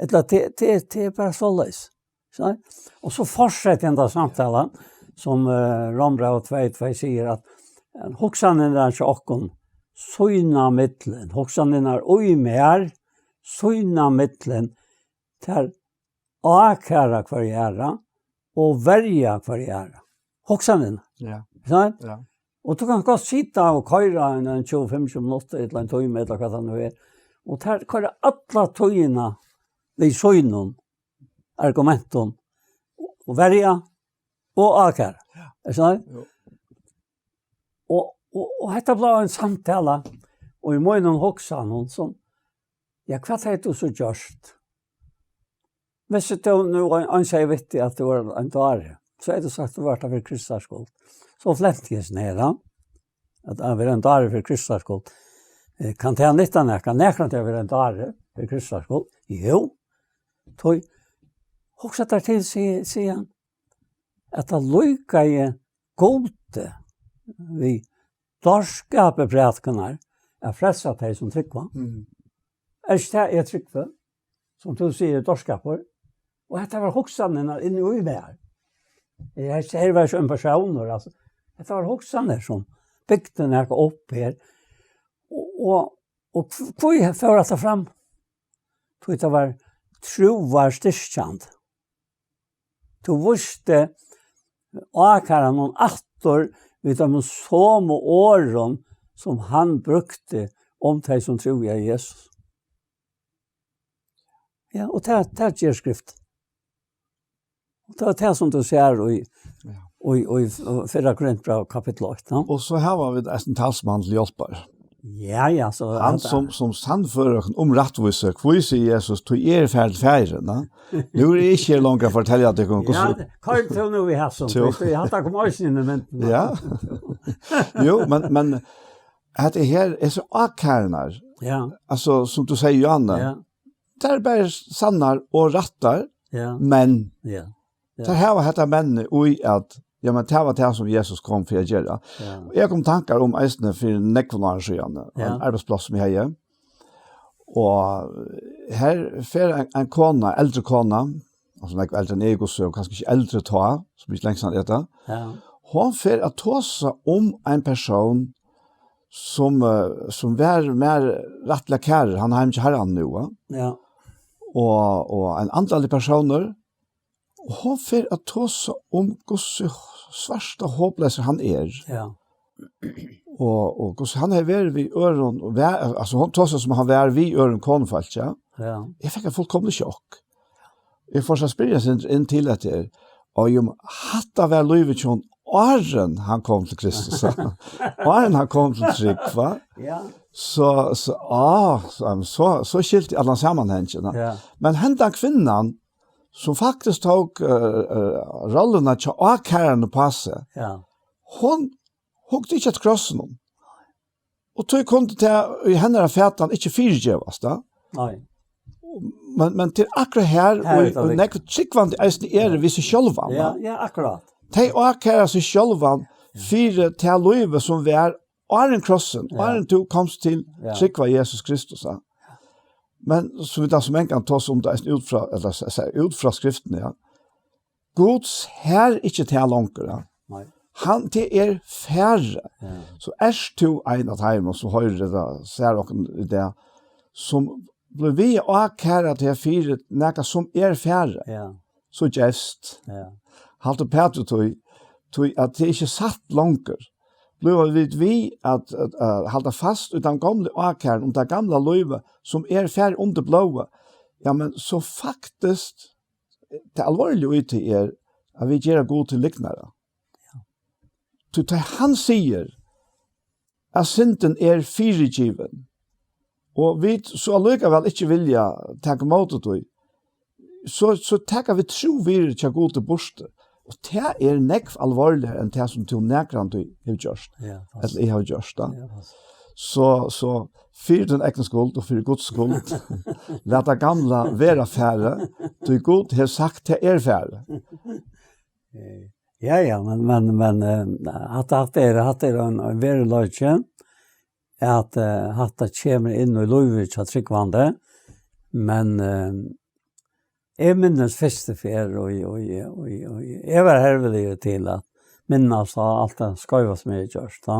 Ella tað, tað, tað er bara soleiðis. So, og so fortsetti henda samtalan, sum, eh, Rómbrævið tvey tvey sigur, at, at hugsanirnar hjá okkum sín á millum, hugsanirnar í mær sín á millum, tær ákæra hvørja aðra og verja hvørja aðra. Hugsanirnar. Ja. Ikki sant? Ja. Og tú kanst gott sita og koyra ein, ein tjúgu, fimmogtjúgu minuttir, ella ein tíma, ella hvat tað nú er. Og tær koyra alla tíðina við sínum argumentum og verja og ákæra. Ja. Ikki sant? Jú. Og, og, og hetta bleiv ein samtala, og í mínum hugsanum sum, ja, hvat hevði tú so gjørt? Viss tú nú ein, ein segði við teg at tú var ein dári, so hevði tú sagt, tú var tað fyri Krists skuld. So flenti eg sånn her, ja. At, at vera ein dári fyri Krists skuld. Eh, kann tað nytta nakað? Nakran til at vera ein dári fyri Krists skuld? Jú. Tí, hugsa tær til, sigi, sigi hann, at tað líkaði Gudi við dárskapi prædikunar at frelsa tey, sum trúgva. Mm. Er ikki tað eg trúgvi, sum tú sigur, dárskapur? Og hetta var hugsanirnar inni í mær. Eg, her var ikki ein persónur, altso. Hetta var hugsanir sum bygdu nakað upp her. Og, og, og hv-, hví fór hatta fram? Tí tað var trúarstyrkjandi. Tú vísti ákæranum aftur við teimum somu orðum, sum hann brúkti um tey, sum trúðu á Jesus. Ja, og tað, tað ger Skriftin. Og tað er tað, sum tú sært í, ja, Og í, og í, og fyrra Korintbræv kapittul eitt, ja. Og so hava vit eisini talsmann til hjálpar. Ja, ja, so Hann at sum, sum sannførir okkum um rættvísi, hví sigur Jesus, "Tí eg eri farin til Faðirin", ja. Nú eri eg ikki her longur at fortelja tykkum Ja, hvussu koyr til nú í hasum, Jú. Tí, tí hatta kom eisini inn í myndina. Ja. Jú, men, men hetta her er so ákærnar. Ja, Altso, sum tú sigur, Johanne, ja, tær eru bæði sannar og rættar, ja, men ja. Ja. Tær hava hetta men í at, ja, men tað var tað sum Jesus kom fyri at gera. Ja. Og eg kom tankar um eisini fyri nógvum árum síðan, Ja. ein arbeiðspláss sum eg hevði. Og her fer ein, ein kona, eldri kona, altso nógv eldri enn eg, so kanska ikki eldri tá, sum ikki lengst hann er tað. Ja. Hon fer at tosa um ein persón sum, eh, sum var mær rættiliga kærur. Hann er heima hjá Harranum nú, va? Ja. Og, og ein andalig persónur, og hon fer at tosa um hvussu svarta håpleysur hann er. Ja. Og, og hvussu hann hevur verið við øðrum, og vær, altso, hon tosar sum hann var við øðrum konufólki, ja. Ja. Eg fekk eitt fullkomligt sjokk. Eg fór so at spyrja seg inn til at det er, og jo, hatta var lívið hjá honum, áðrenn hann kom til Kristus, ja. Áðrenn hann kom til trúgv, va? Ja. So, so, á, so, so, so skilti eg allan samanhangin, ja. Ja. Men hendan kvinnan, sum faktiskt tók, eh, eh, rolluna hjá ákæran uppá seg, Ja. hon hugdi ikki eftir krossinum. Og tí kundi tað í hennara fatan ikki fyrigevast, da. Nei. Men, men til akkurát her, Her er og, tað og líka. Nógv trúgvandi eisini eru við seg sjálvan, Ja, va? Ja, akkurát. Tey ákæra seg sjálvan fyri tað lívið sum var áðrenn krossin, Ja. Áðrenn tú komst til Ja. trúgv á Jesus Kristus, ja. Men so vit, altso, man kann tosa um tað eisini út frá, ella s-, s-, út frá skriftini, ja. Gud sær ikki tað longur, ja. Nei. Hann, tað er farið. Ja. So ert tú ein av teimum sum hoyrir tað, sær okkum í dag, sum blívur við at ákæra teg fyri nakað sum er farið. Ja. So gevst. Ja. Halt uppat við tí, tí at tað er ikki satt longur. Blíva vit við at, at, at halda fast í tann gomlu ákæran um tað gamla lívið, sum er farið undir blóðið, ja, men so faktiskt, tað alvorliga í tí er, at vit gera Gud til lygnara. Ja. Tí tá hann sigur, at syndin er fyrigivin, og vit so allíkavæl ikki vilja taka ímóti tí, so, so taka vit trúvirðið hjá Gudi burtur. Og tað er nógv alvorligari enn tað, sum tú nakrantíð hevur gjørt, Ja, pass. ella eg havi gjørt, da. Ja, pass. So, so fyri tín egna skuld og fyri Guds skuld, lat tað gamla vera farið, tí Gud hevur sagt, tað er farið. Eh, ja, ja, men, men, men, eh, hatta, hatta er, hatta er ein, ein veruleiki, at, eh, hatta kemur inn í lívið hjá trúgvandi, men, eh, eg minnist fyrstu ferð, og, og, og, og, og eg var herviligur til at minnast á alt tað skeiva sum eg hevði gjørt, tá.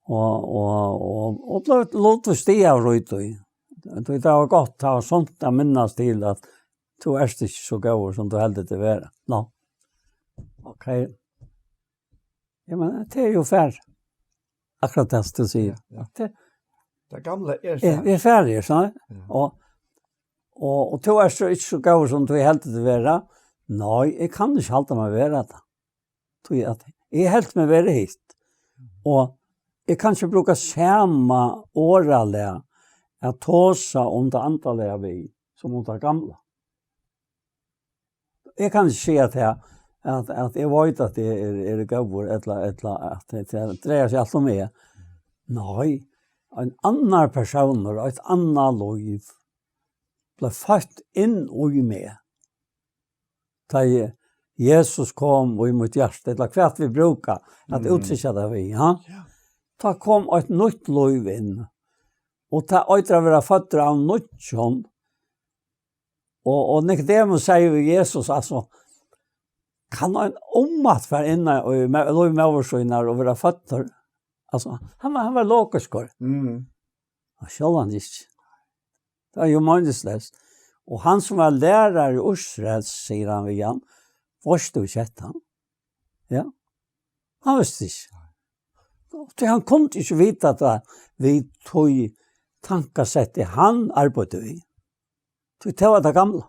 Og, og, og, og bleiv, lét við stiga av rýti. Tí tað var gott, tað var sunt at minnast til at tú ert ikki so góður sum tú heldur teg vera. Nå. Ok. Ja, men tað er jo fair. Akkurát tað sum tú sigur. Ja, ja. Tað, Tað gamla er er, fair. er fair, ja, so. Ja. Og, og, og tú ert so ikki so góður sum tú heldur teg vera. Nei, eg kann ikki halda meg vera tað. Tí at eg helt meg vera hitt. Og eg kann ikki brúka sama orðalag at tosa um tað andaliga við, sum um tað gamla. Eg kann ikki siga at, at, at eg veit at eg er, er góður, ella, ella at tað, tað dreiar seg alt um meg. Nei, ein annar persónur, eitt annað lív, bleiv føtt inn í meg. Tá Je-, Jesus kom í mítt hjarta, ella hvat vit brúka at Mm. úttrykkja tað við, ja? Ja. Tá kom eitt nýtt lív inn. Og tað eitur at vera føddur av nýggjum. Og, og Nikodemus sigur við Jesus, altso, kann ein ómætt fara inn í, í me-, lív móður sínar og vera føddur? Altso, hann var, hann var logiskur. Mm. Og sjálvandi ikki. Tað er jo meiningsleyst. Og hann sum var lærari Ísraels, sigur hann við hann, veitst tú ikki hetta? Ja. Hann visti ikki. Tí hann kundi ikki vita tað við tí tankasetti hann arbeiddi við. Tí tað var tað gamla.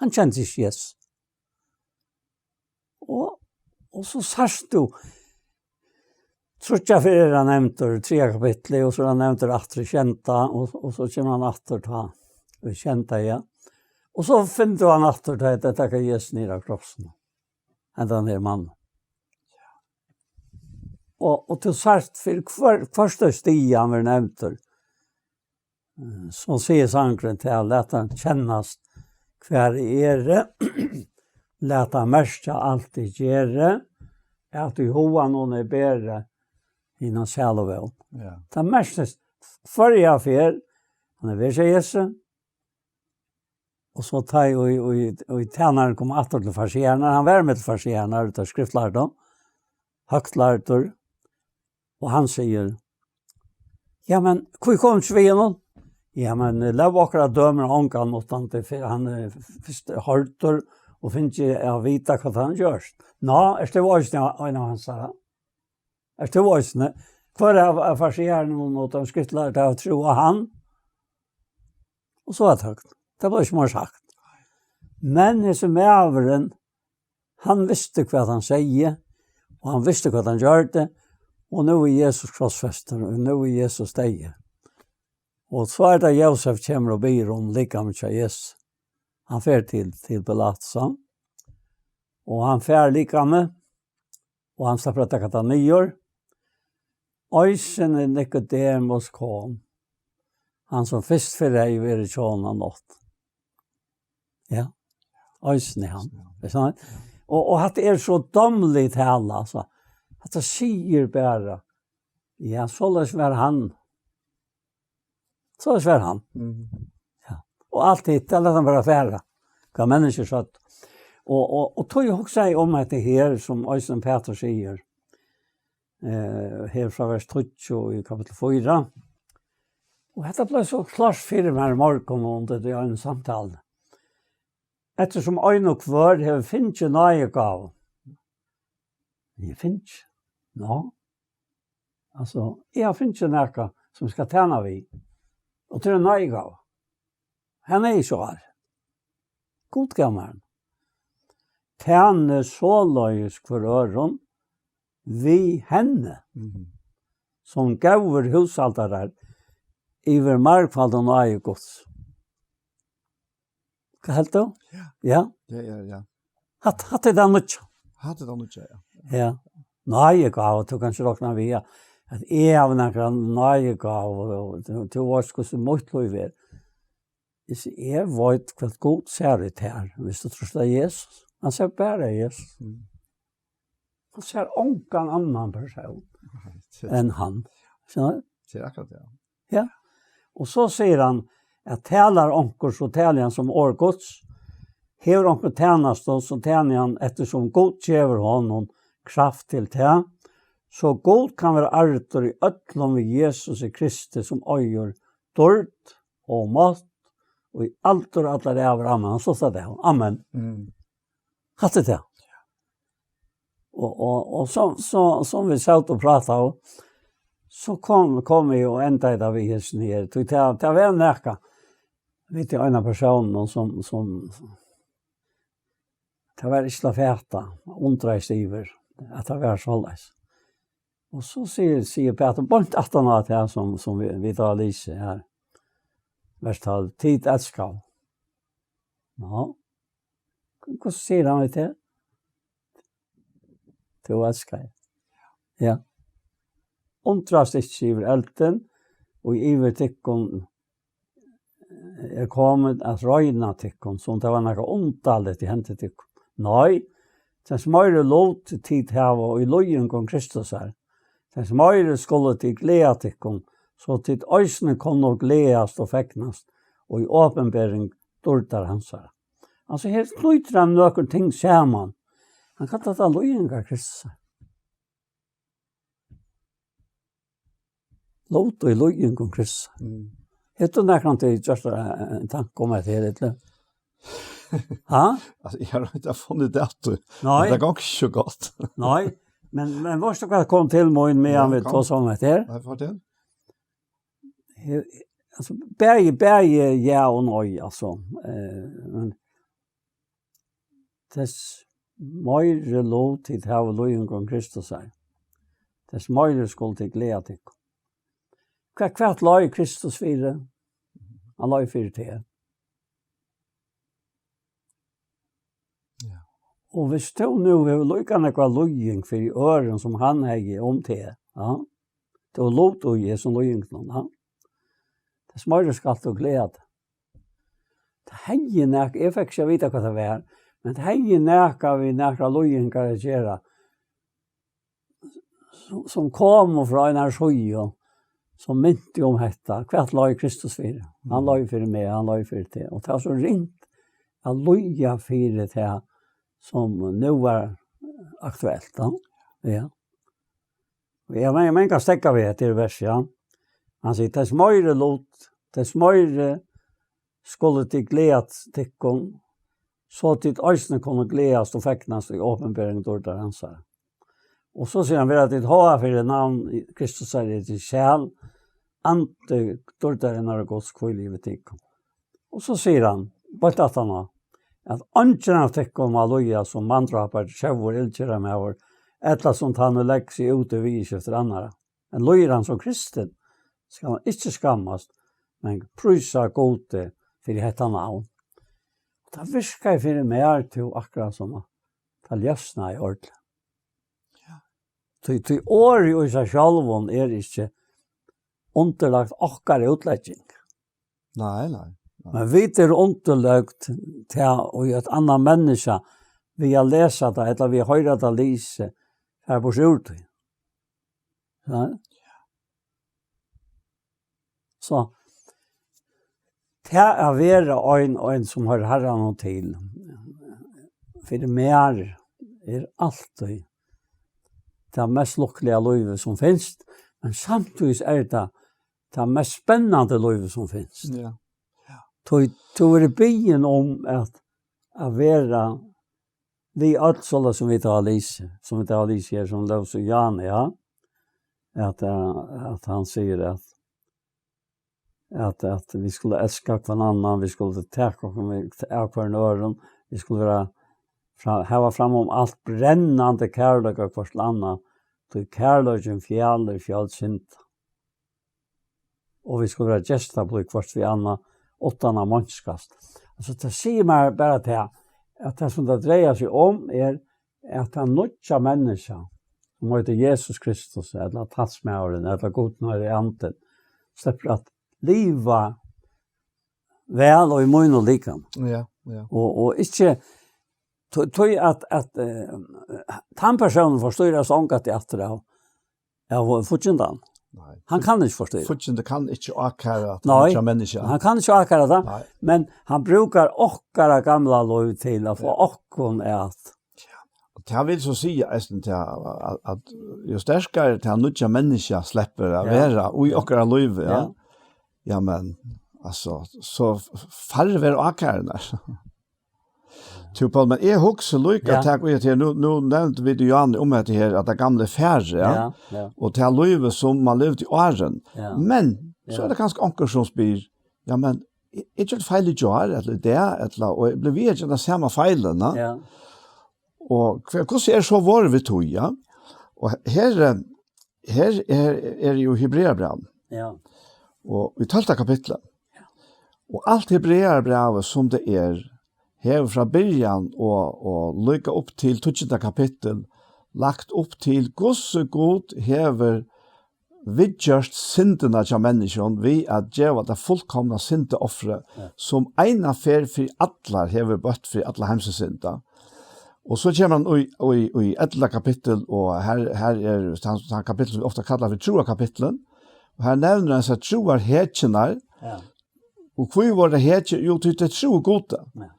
Hann kendi ikki Jesus. Og, og so sært tú, tríggjar ferðir er hann nevndur í triðja kapitli, og so er hann nevndur aftur í sjeynda, og, og so kemur hann aftur tá, í sjeynda, ja. Og so finnur tú hann aftur, tá ið teir taka Jesus niður av krossinum. Hendan her mann. Og, og tú sært fyri hvør, hvørstøð stig hann verður nevndur. Eh, so sigur sangurin til, lat hann kennast hvar eg eri, lat hann merkja alt eg geri, at í huganum eg beri hina sælu vón. Ja. Tað merkist hvørja ferð, hann er við seg Jesu, og so tá ið, og, og, og tænarin kom aftur til fariseararnar, hann var við til fariseararnar, út av skriftlærdu, høgtlærdur, og hann sigur, ja, men, hví kom ikki við honum? Ja, men, eh, lóg okkara dømir ongan uttan til, fyri hann er fyrst hoyrdur og fingið at vita hvat hann gjørt. Nå, ert tú eisini ein av hansara? Ert tú eisini? Hvør av, av farisearunum og teimum skriftlærdu hava trúð á hann? Og so var tøkt. Tað var ikki meir sagt. Men hesin maðurin, hann visti hvat hann segði, og hann visti hvat hann gjørdi, og nú er Jesus krossfestur, og nú er Jesus deyður. Og so er tað Jósef kemur og biður um likamið hjá Jesus. Hann fer til, til Pilatus, og hann fær likamið, og hann sleppur at taka tað niður. Eisini Nikodemus kom, hann sum fyrst fyrr hevði verið hjá honum nátt. Ja, eisini hann. Er sant? Og, og hatta er so dámlig tala, altso. Hatta sigur bara, ja, soleiðis var hann. Soleiðis var hann. Mhm. Ja. Og alt hitt, tað læt hann bara fara. Hvat menniskjur søgdu. Og, og, og tá eg hugsaði um hetta her, sum eisini Pætur sigur, eh, her frá vers tíggju í kapittul fýra. Og hetta bleiv so klárt fyri mær í morgun og undir tí einu samtaluni. Eftirsum ein og hvør hevur fingið náðigávu. Eg fingi. Nå. Altso, eg havi fingið nakað sum eg skal tæna við. Og tað er ein náðigáva. Hann er ikki har. Gud gav mær hann. Tænið soleiðis hvør øðrum við henni, mhm, sum góðir húshaldarar yvir margfaldu náði Guds. Hvat helt tú? Ja. Ja? Ja, ja, ja. Hatta, hatta er tað nýggja. Hatta er tað nýggja, ja. Ja. Náðigáva, tú kanst rokna við, ja, at eg havi nakra náðigávu, og tú, tú veitst hvussu mítt lív er. Hvis eg veit hvat Gud sær í tær, hvis tú trýrt á Jesus. Hann sær bara Jesus. Mm. Hann sær ongan annan persón, nei, tað, enn hann. Skilur? Tað er akkurát, ja. Ja. Og so sigur hann, at talar onkur, so tali hann sum orð Guds. Hevur onkur tænastu, so tæni hann eftir sum Gud gevur honum kraft til tað. So Gud kann vera ærdur í øllum við Jesusi Kristi, sum eigur dýrd og mátt og í aldur allar ævir. Amen. Hann sluttar tað. Amen. Mm. Hatta er tað. Og, og, og so, so, sum vit sótu og prátaðu, so kom, kom eg og endaði tað við hesum her. Tí tað, tað var nakað við tí eina persónin, sum, sum, tað var ikki til at fata, undraðist yvir, at tað var soleiðis. Og so sigur, sigur Pætur, beint aftan á tað, sum, sum vit, vit hava lisið her. Vers tólv, tit elskaðu. Nå. Hvussu sigur hann við teg? Tú elskar. Ja. Undrast ikki yvir eldin, og yvir tykkum er komin at royna tykkum, sum tað var nakað undarligt, ið hendi tykkum. Nei, tess meiri lut tit hava í líðingum Kristusar, tess meiri skulu tit gleða tykkum, so tit eisini kunnu gleðast og fegnast í opinbering dýrdar hansara. Altso, her knýtir hann nøkur ting saman. Hann kallar tað líðingar Kristusar. Lut í líðingum Krists. Mm. Hevur tú nakrantíð gjørt tær, eh, ein tanka um hetta her, ella? Ha? Altso, eg havi roynt at funnið tað aftur. Nei. Men tað gongur ikki so gott. Nei. Men, men veitst tú hvat kom til mín, meðan vit tosaðu um hetta her? Nei, fortel. Her, altso, bæði, bæði ja og nei, altso. Eh, men tess meiri lut tit hava í líðingum Kristusar, tess meiri skulu tit gleða tykkum. Hvat, hvat leið Kristus fyri? Hann leið fyri teg. Ja. Og hvis tú nú hevur líka nógva líðing fyri øðrum sum hann hevði um teg, ja, tú hevur lut í hesum líðingunum, ja, tess meiri skalt tú gleða teg. Tað hevði nak-, eg fekk ikki at vita, hvat tað var, men tað hevði nakað við nakrar líðingar at gera, sum, sum komu frá einari síðu, sum mintu um hetta. Hvat leið Kristus fyri? Hann leið fyri meg, hann leið fyri teg. Og tað var so ringt at líða fyri tað, sum nú var aktuelt, ja. Ja. Og eg meini, man kann steðga við hetta her versi, ja. Hann sigur, tess meiri lut, tess meiri skulu tit gleða tykkum, so tit eisini kunnu gleðast og fegnast í opinbering dýrdar hansara. Og so sigur hann, vera tit háðað fyri navn Kristus, er tit sæl, andi dýrdarinnar og Guds hvíli yvir tykkum. Og so sigur hann, beint aftan á, at eingin av tykkum má líða sum manndrápari, tjóvur, illgerðarmaður, ella sum tann, ið leggur seg út í viðurskiftir annarra. Men líður hann sum kristin, skal hann ikki skammast, men prísa Gudi fyri hetta navn. Tað virkaði fyri mær, tú, akkurát sum at tað ljósnaði ordiliga. Ja. Tí, tí orðið í sær sjálvum er ikki undirlagt okkara útlegging. Nei, nei, nei. Men vit eru undirløgd til í eitt annað menniskja, við at lesa tað, ella við at hoyra tað lisið, fara burtur úr tí. Ja. So, tað at vera ein, ein sum hoyrir Harranum til, fyri mær er altíð tað mest lukkuliga lívið sum finst, men samtíðis er tað tað mest spennandi lívið sum finst. Ja. Ja. Tú, tú verður biðin um at, at vera við øll, soleiðis sum vit hava lisið, sum vit hava lisið her, sum Lóvs og Jan, ja. At, eh, at hann sigur at, at, at vit skulu elska hvønn annan, vit skulu taka okkum av hvørjum øðrum, vit skulu vera fra-, hava fram um alt brennandi kærleika hvørt til annað, tí kærleikin fjalir fjøll synda. Og vit skulu vera gestablíð hvørt við annað, uttan at meinskast. Altso, tað sigur mær bara tað, at tað, sum tað dreiar seg um, er, at tað nýggja menniskja, sum eitur Jesus Kristus, ella talsmaðurin, ella Gud, Heilagi Andin, sleppur at liva væl og í mínum likami. Ja, ja. Og, og ikki, tí, tí at, at, eh, tann persónin forstýrast ongantíð aftur av, av fíggindanum. Nei. Hann kann ikki forstýra. Fíggindin kann ikki ákæra tað Nei. nýggja menniskja. Hann kann ikki ákæra tað, Nei. men hann brúkar okkara gamla lív til at fáa Ja. okkum at Og tað vil so siga eisini tað, at, at jú sterkari tað nýggja menniskja sleppur at Ja. vera í Ja. okkara lívi, ja. Ja. Ja, men, altso, so f-, færri verða ákærurnar. Tú, Poul, men eg hugsi líka, Ja. tak í hetta her, nú, nú nevndu vit, Johan, um hetta her, at tað gamla er farið, ja. Ja, ja. Og tað lívið sum man livdi áðrenn. Ja. Men, so Ja. er tað kanska onkur sum spyr, ja, men, eg, eg gjørdi feil í gjár, ella í dag, ella, og eg blívi við at gera sama feilin, ja. Ja. Og hva, hvussu er so vorðið við tí, ja? Og her, eh, her er, er jú Hebreabrævið. Ja. Og í tólvta kapitli. Ja. Og alt Hebreabrævið sum tað er, hevur frá byrjan og, og líka upp til tíggjunda kapittul lagt upp til, hvussu Gud hevur viðgjørt syndina hjá menniskjum við at geva tað fullkomna syndaoffrið, Ja. sum eina ferð fyri allar hevur bøtt fyri alla heimsins synda. Og so kemur hann í, í, í ellivta kapittul, og her, her er tann, tann kapittul sum ofta kallað fyri trúarkapitturin. Og her nevnir hann hesar trúarhetjurnar. Ja. Og hví vóru tær hetjur? Jú, tí tær trúðu Gudi. Ja.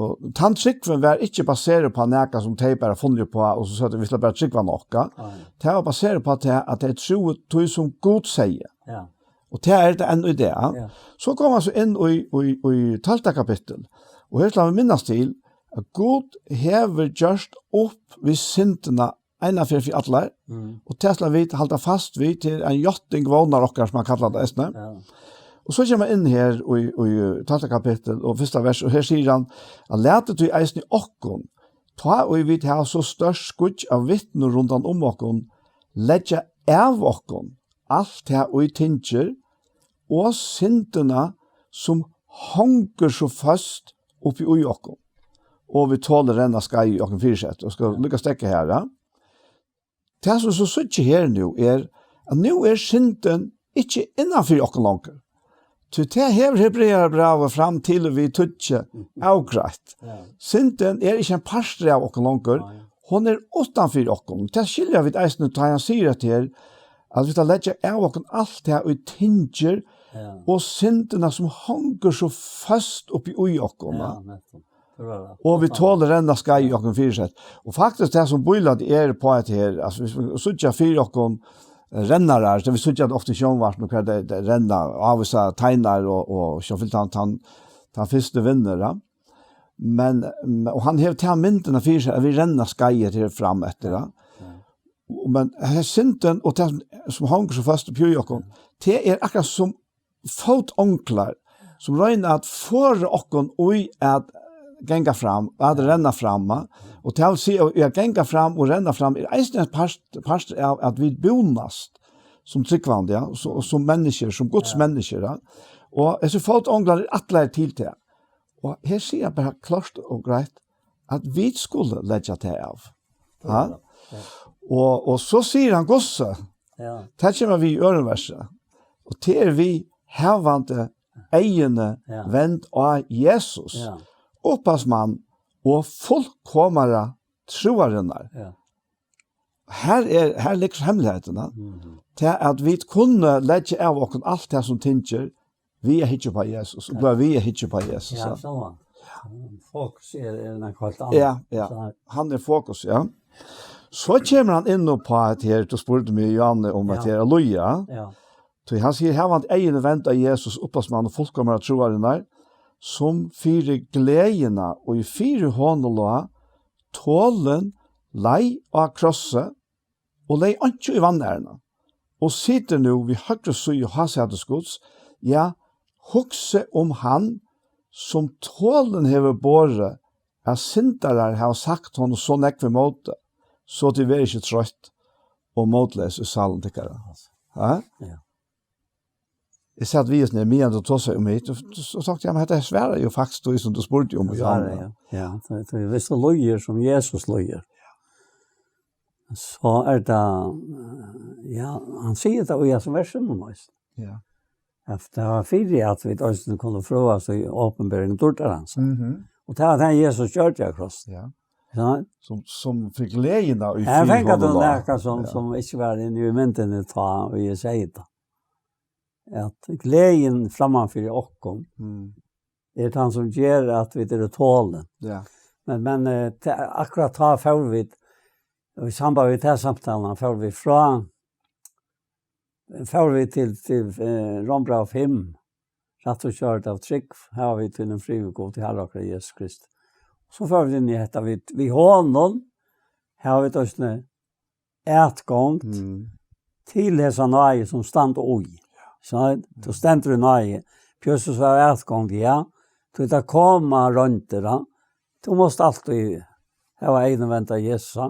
Og tann trúgvin var ikki baserað upp á nakað sum tey bara funnu upp á, og so søgdu, "Vit skulu bara trúgva nokk." Nei. Tað var baserað upp á tað, at tey trúðu tí sum Gud segði. Ja. Og tað er tað enn í dag. Ja. So koma vit so inn í, í, í tólvta kapittul. Og her skulu vit minnast til, at Gud hevur gjørt upp við syndina eina ferð fyri allar, Mm. og tað skulu vit halda fast við til ein játting vónar okkara, sum hann kallar tað eisini. Ja. Og so kemur hann inn her í, í tólvta kapittul og fyrsta vers, og her sigur hann, at latið tí eisini okkum, Tá ið vit hava so stórt skýggj av vitnum rundan um okkum, leggja av okkum alt tað, ið tyngir, og syndina, sum hongur so føst uppi í okkum, og vit tola renna skeið í okkum fyrisett, og skal líka steðga her, ja. Tað, sum so síggi her nú, er, at nú er syndin ikki innan fyri okkum longur. Tí tað hevur Hebrearabrævið fram til og við tíggju avgreitt. Ja. Syndin er ikki ein partur av okkum longur. Nei. Hon er uttan fyri okkum. Tað skilja vit eisini, tá hann sigur at her, at vit skulu leggja av okkum alt tað, ið tyngir, ja, og syndina, sum hongur so føst uppi í okkum. Ja, nettupp. Og vit tola renna skeið í okkum fyrisett. Og faktiskt, tað sum bílætið er á hetta her, altso, viss vit síggja fyri okkum, eh, rennarar, so vit síggja tað ofta í sjónvarpinum, hvar tey, tey renna, ávísa teinar og, og so fylgt hann, hann, hann fyrsti vinnur, ja. Men, men, og hann hevur ta myndina fyri sær, at vit renna skeiðið her fram eftir, ja. Ja. Men her syndin og tað sum, sum hongur so føst uppi í okkum, tað er akkurát sum fótonglar, sum royna at forða okkum í at ganga fram, at renna fram, ja. Og tað vil siga, at ganga fram og renna fram er eisini ein part, partur av at vit búnast sum trúgvandi, ja, so, sum menniskju, sum Guds menniskju, ja. Og hesir fótonglar eru ætlaðir til tað. Og her sigur hann bara klárt og greitt, at vit skulu leggja tað av. Ja. Ja. Og, og so sigur hann hvussu. Ja. Tað kemur við í øðrum versi. Og tað er við havandi eyguni, ja, vend á Jesus, ja, upphavsmann og fullkomara trúarinnar. Ja. Her er, her liggur hemmelighetin, ja. Mhm. Tað at vit kunnu leggja av okkum alt tað sum tyngir, við at hyggja upp á Jesus, og blíva við at hyggja upp á Jesus, ja, ja. Soleiðis. Fokus er, er nakað heilt annað. Ja, ja. Soleiðis. Hann er fokus, ja. So kemur hann inn á hetta her, tú spurdi meg, Johanne, um, ja, hetta her at lýða. Ja. Tí hann sigur, havandi eyguni vend á Jesus, upphavsmann og fullkomara trúarinnar, sum fyri gleðina, ið fyri honum lá, tolin leið á krossi, og legði einki í vanæruna, og situr nú við høgru síðu hásætis Guds, ja, hugsi um hann, sum tolin hevur borið, at syndarar hava sagt honum so nógv ímóti, so tit verða ikki troytt og mótleys í sálum tykkara. Ha? Ja. Eg sat við hesum her, meðan tú tosaði um hitt, og, og, og sagt, ja, men hetta svarar jo faktiskt tí, sum tú spurdi um, svarar, Johanne. Ja. Ja, so, so, viss tú lýðir sum Jesus lýðir, so er tað, ja, hann sigur tað í hesum versinum, veist. Ja. At tað var fyri at vit eisini kunnu frøast í opinbering dýrdar hans. Mhm. Og tað var tað Jesus gjørdi á kross. Ja. Ja. Sum, sum fekk gleðina í, her fekk tú nakað sum, ja, sum ikki var inni í myndini tá, og eg sigi tað. At gleðin framman fyri okkum, mm, er tann sum ger at vit eru tolin. Ja. Men, men, eh, ta-, akkurát tá fór vit, og í samband við ta samtaluna fór vit frá, fór vit til, til, eh, Rómbræv fimm, rætt og gjørd av trúgv, hava vit tín frið við Gud, Harra okkara Jesus Krist. So fór vit inn í hetta, vit, við honum hava vit eisini atgongd, mm, til hesa náði sum standa í. So, tú stendur í náði. Pjøssus var atgongd, ja. Tú, tað koma royndir, ja. Tú mást altíð hava eyguni vend á Jesus, ja.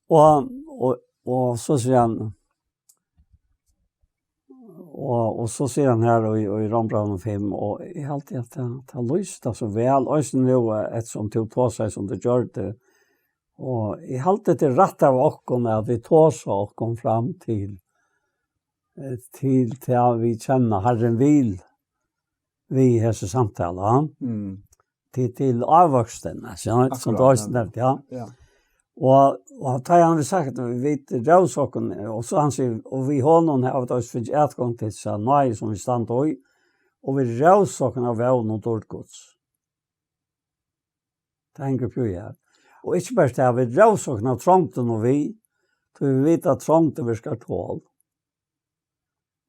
Og, og, og so sigur hann, og, og so sigur hann her í, í Rómbrævinum fimm, og eg haldi at tað, tað lýsir tað so væl, eisini nú, eh, eftirsum tú tosaði sum tú gjørdi, og eg haldi, tað er rætt av okkum at vit tosa okkum fram til, eh, til tað vit kenna Harrin vil við hesi samtalu, ja. Mm. Til, til ávøkstin, altso, ja, sum tú akkurát, eisini nevndi, ja. Ja. Og, og tá hann hevur sagt, vit rósa okkum, og so hann sigur, og við honum hava vit eisini fingið atgongd til hesa náði sum vit standa í, og vit rósa okkum av vón um dýrd Guds. Tað hongur uppi í her. Og ikki bara tað, vit rósa okkum av trongdini og við, tí vit vita, at trongdin virkar tol.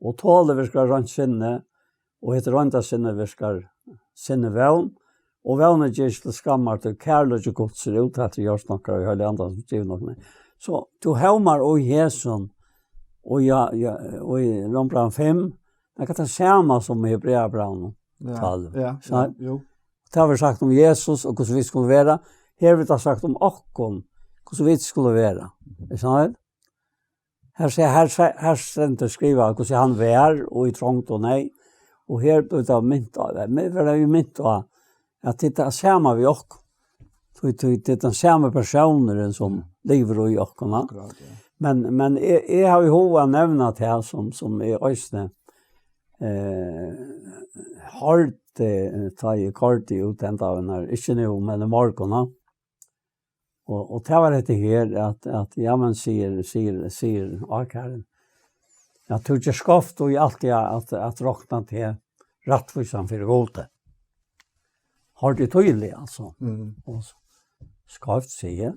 Og tolið virkar reint sinni, og hetta reinda sinnið virkar sinni vón, og vónin ger ikki til skammar, tí kærleiki Guds er úthattur í hjørtum okkara, í Heilaga Andanum, sum givin okkum er. So, tú hómar í hesum, og ja, ja, og í Rómbrævinum fimm, tað er tað sama sum í Hebrearabrævinum, ja, tólv. Ja, so, ja, jú. Tað verður sagt um Jesus og hvussu vit skulu vera. Her vit hava sagt um okkum, hvussu vit skulu vera. Er sant? Her, her, her, her stendur skrivað, hvussu hann var, og í trongd og neyð. Og her vit hava mint á, men vit hava mint á, at tað er sama við okkum. Tí, tí, tað er tann sami persónurin, sum livir í okkum, va? Akkurát, ja. Men, men eg, eg havi í huga at nevna tað, sum, sum eg eisini, eh, hoyrdi, eh, tá eg koyrdi út henda av hennara, ikki nú, men í morgun, va? Og, og tað var hetta her, at, at, ja, men sigur, sigur, sigur ákærin, at tú ger skeivt í alt, ja, at, at rokna teg rættvísan fyri Gudi. Hoyrdi eg týðiliga, altso. Mm. Og s-, skeivt, sigi eg.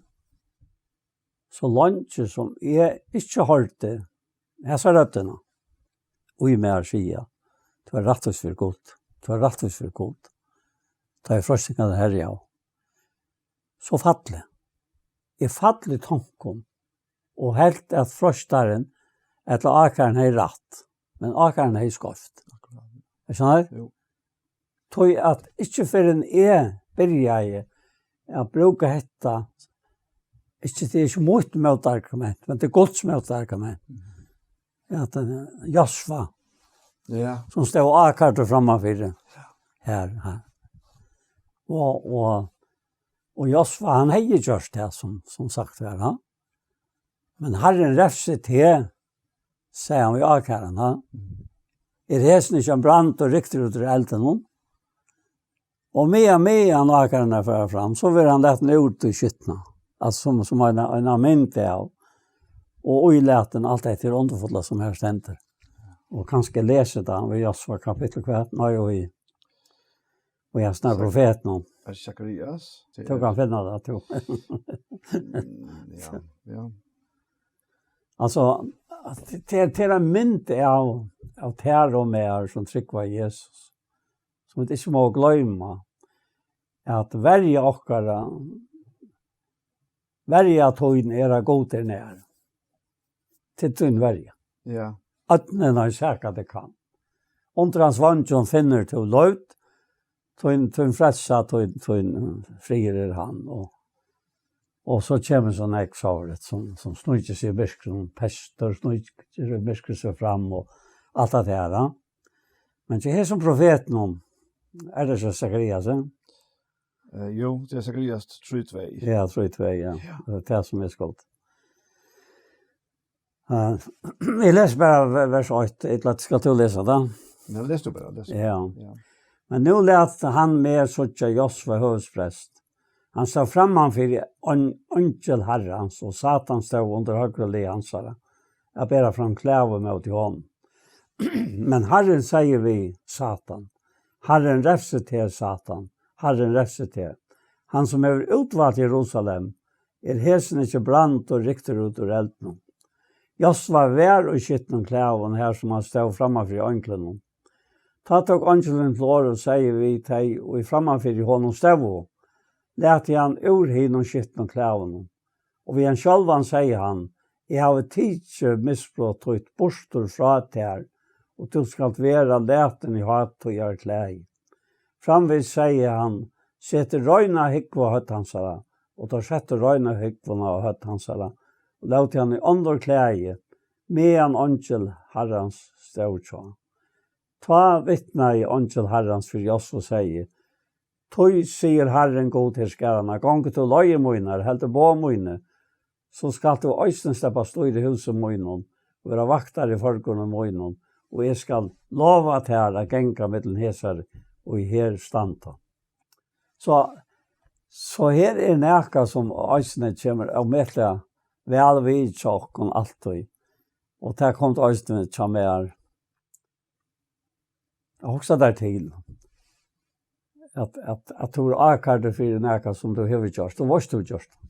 So leingi sum eg ikki hoyrdi hesa røddina í mær siga, tú ert rættvísur fyri Gud, tú ert rættvísur fyri Gud. Tá er freistingar at herja á. So falli. Eg falli í tonkum og helt at freistarin ella ákærin hevði rætt, men ákærin hevði skeivt. Er sant? Jú. Tí at ikki fyrr enn eg byrjaði at brúka hetta, ikki, tað er ikki mítt mótargument, men tað er Guds mótargument. Mhm. At, eh, Josva, ja, sum stóð ákærdur frammanfyri her, her. Og, og, og Josva, hann hevði gjørt tað, sum, sum sagt var, ha? Men Harrin refsi teg, segði hann við ákæran, ha? Er hesin ikki ein brandur ryktur út úr eldinum? Og meðan, meðan ákæran er farið fram, so verður hann latin út í skitna. Altso sum, sum ein, ein mynd av, og ílatin alt hetta her undurfulla sum her stendur. Og kanska lesi tað við Josva kapittul hvat? Nei, og í, og eg snakki profetin um. Er Sakarias? Tú kanst finna tað, tú. Mm, ja, ja. Altso, at tað, tað er ein mynd av, av tær og mær sum trúgva Jesus, sum vit ikki mugu gloyma, at verja okkara, verja tín er, at Gud er nær. Til tín verja. Ja. Ódnin hevur sakað teg kann. Undir hans veingjum finnur tú lívd, tín, tín frelsa, tín, tín friður er hann. Og, og so kemur so nógv sárligt, sum, sum sníkir seg í myrkrinum, pestur sníkir í myrkri seg fram og alt tað her, ja. Men til hesum profetinum, er tað ikki Sakarias, eh? Eh, jú, tað er Sakarias trý tvey. Ja, trý tvey, ja. Ja. Tað er tað sum eg skal. Eh, eg lesi bara ve-, vers eitt, ella skalt tú lesa tað? Nei, les tú bara, les. Ja. Ja. Men nú læt hann meg síggja Josva høvuðsprest. Hann stóð framman fyri ein eingil Harrans, og Satan stóð undir høgru lið hansara, at bera fram klagu móti honum. Men Harrin segði við Satan: Harrin refsi teg, Satan, Harrin refsi teg, hann sum hevur útvalt Jerusalem, er hesin ikki brandur ryktur út úr eldinum? Josva var í skitnum klæðum, har sum hann stóð framman fyri einglinum. Tá tók eingilin til orð og segði við tey, ið framman fyri honum stóðu: Latið hann úr hinum skitnu klæðunum. Og við hann sjálvan segði hann: Eg havi tikið misbrot títt burtur frá tær, og tú skalt vera latin í hátíðarklæði. Framvegis segði hann: Setið reina húgvu á høvd hansara. Og teir settu reina húgvuna á høvd hansara, og lótu hann í onnur klæði, meðan eingil Harrans stóð hjá. Tá vitnaði eingil Harrans fyri Josva og segði: Tí sigur Harrin, Gud herskaranna: Gongur tú leiðir mínar, heldur boð míni, so skalt tú eisini sleppa at stýra húsi mínum og vera vaktari í forgarði mínum, og eg skal lova tær at ganga millum hesar, ið her standa. So, so her er nakað, sum eisini kemur ómetaliga væl við hjá okkum altíð. Og tað kom eisini hjá mær. Hugsa tær til, at, at, at tú ert ákærdur fyri nakað, sum tú hevur gjørt. Tú veitst, tú hevur gjørt tað.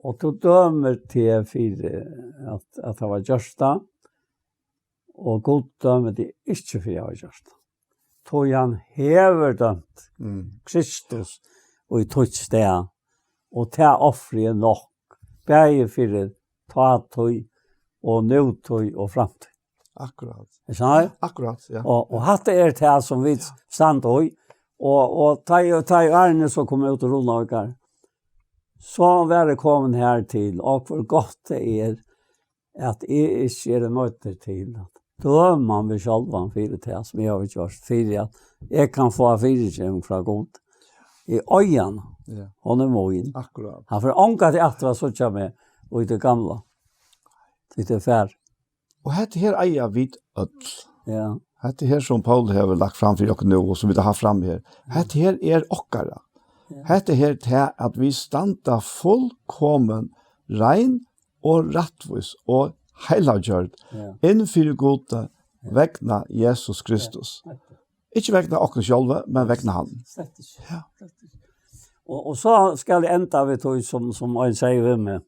Og tú dømir teg fyri at, at hava gjørt tað, og Gud dømir teg ikki fyri at hava gjørt tað. Tí hann hevur dømt, mm, Kristus í títt stað, og tað ofrið er nokk, bæði fyri tátíð og nútíð og framtíð. Akkurát. Er sant? Akkurát, ja. Og, og hatta er tað, sum vit, ja, standa í, Og, og tá eg, tá eg árini so kom út úr Runavíkar, so var eg komin her til, og hvor gott tað er, at eg ikki eri noyddur til at døma meg sjálvan fyri tað, sum eg havi gjørt, fyri at eg kann fáa fyrigeving frá Gud. Eg eigi hana. Ja. Hon er mín. Akkurát. Hann fer ongantíð aftur at síggja meg í tí gamla. Tí tað er farið. Og hetta her eiga vit øll. Ja. Hetta her, sum Paul hevur lagt fram fyri okkum nú, og sum vit hava fram her, hetta her er okkara. Ja. Hetta her, tað at vit standa fullkomin rein og rættvís og heilaggjørd, ja, inn fyri Gud, ja, vegna Jesus Kristus. Ja. Ikki vegna okkum sjálvi, men vegna hann. Slett ikki. Ja. Slett ikki. Og, og so skal eg enda við tí, sum, sum ein segði við meg.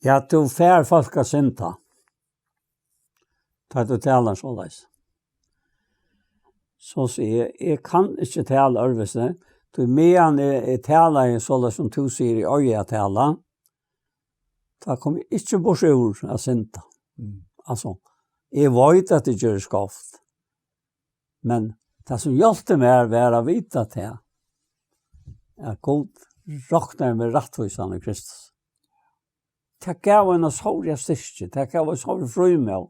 Ja, tú fær fólk at synda, tá tú talar soleiðis. So sigi eg, eg kann ikki tala øðrvísi, tí meðan eg, eg tali soleiðis, sum tú sigur, eg eigi at tala, tá kom eg ikki burtur úr at synda. Mm. Altso, eg veit, at eg geri skeivt, men tað, sum hjálpti mær, var at vita tað, at Gud roknaði meg rættvísan í Kristus. Tað gav eina stóra styrki, tað gav eina stóra frímóð.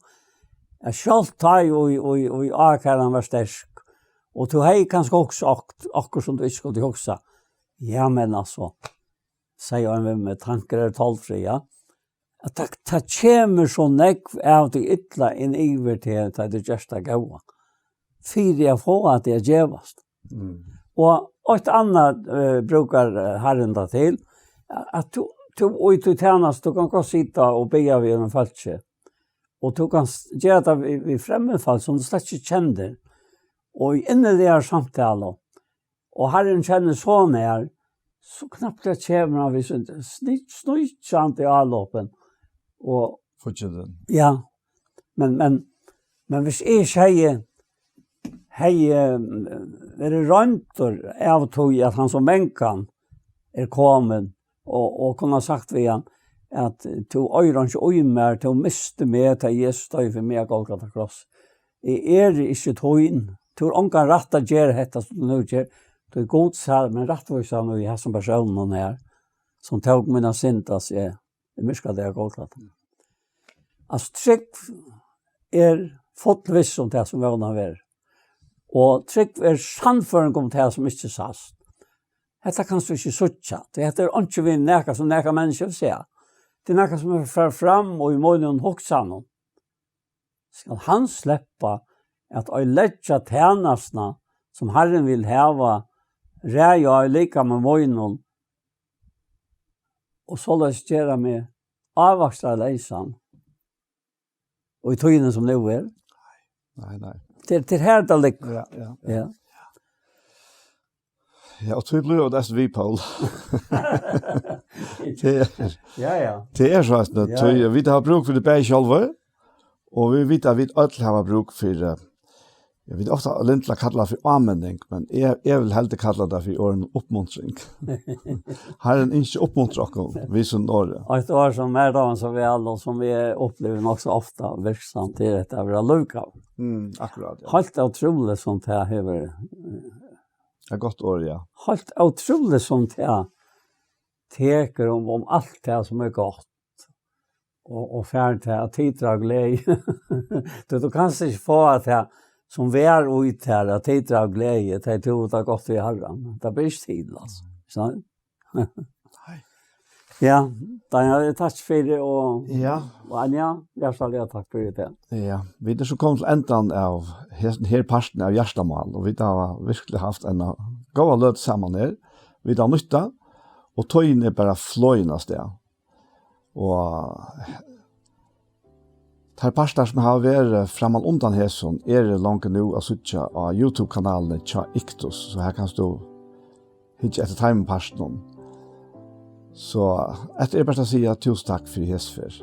At sjálvt tá í, í, í, í ákæran var sterk, og tú hevði kanska hugsað ok-, okkurt, sum tú ikki skuldi hugsa. Ja, men altso, segði ein við meg, tankar eru tollfríar. At tað, tað kemur so nógv av tí illa inn yvir teg, tá tú gert tað góða, fyri at fáa teg at gevast. Mm. Og eitt annað, eh, brúkar, eh, Harrin tað til, at tú, tú, í tí tænastu, tú kann gott sita og biðja við einum fólki, og tú kann s-, gera tað við, við fremmand fólk, sum tú slett ikki kennir, og í inniligari samtalu, og Harrin kennir so nær, so knappliga kemur hann við sín sní-, sníkjandi álopum, og Fortsetur. Ja, men, men, men hvis eg ikki hevði, hevði, eh, verið royndur av tí, at hann so mangan er komin, og, og kunna sagt við hann, at tú eigur einki í mær, tú misti meg, tá Jesus doyði fyri meg á Golgata kross. Eg eri ikki tín. Tú hevur ongan rætt at gera hetta, sum tú nú ger. Tí Gud sær mín rættvísan í hasum persóninum her, sum tók mína synd á seg í myrkradegi á Golgata. Altso, trúgv er fullviss um tað, sum vónin verður. Og trúgv er sannføring um tað, sum ikki sæst. Hetta kanst tú ikki síggja. Tí hetta er einki við nakað, sum nakað menniskja vil siga. Tað er nakað, sum fer fram í mínum hugsanum. Skal hann sleppa at oyðileggja tænastuna, sum Harrin vil hava ræði á í likami mínum, og soleiðis gera meg ávaxtarleysan í tíðini, sum nú er? Nei, nei. Tað er, tað er her, tað liggur. Ja, ja, ja. Ja. Ja, og tí blívur tað við, Paul. Tað er, ja, ja, tað er so, at, ja, tí vit hava brúk fyri tað bæði sjálvir, og vit vita, at vit øll hava brúk fyri, eh, ja, vit ofta lynt til at kalla tað fyri áminning, men eg, eg vil heldur kalla tað fyri orðið uppmuntring. Harrin ynskir uppmuntra okkum við sínum orði. Og eitt orð, sum mær dámar so væl, og sum eg upplivi nokk so ofta virksamt, tað er hetta at vera lívgóður. Mm, akkurát, ja. Heilt ótrúligt, sum tað hevur, eh, Eitt gott orð, ja. Heilt ótrúligt, sum tað tekur um, um alt tað, sum er gott, og, og fær tað at titra av gleði. Tú, tú kanst ikki fáa tað, sum var í tær, at titra av gleði, tá tú hevur tað gott við Harran. Tað ber ikki til, altso. Ikki sant? Nei. Ja, Daniel, takk fyri, og, ja, og Anja, hjartaliga takk fyri tað. Ja, vit eru so komin til endan av hesin her partin av Hjartamál, og vit hava virkiliga havt eina góða løtu saman her. Vit hava nýtt tað, og tíðin er bara flogin av stað. Og teir partar, sum hava verið framman undan hesum, eru longu nú at síggja á YouTube-kanalini hjá Iktus, so her kanst tú hyggja eftir teimum partunum. So, eftir er bara at siga túsund takk fyri hesa ferð.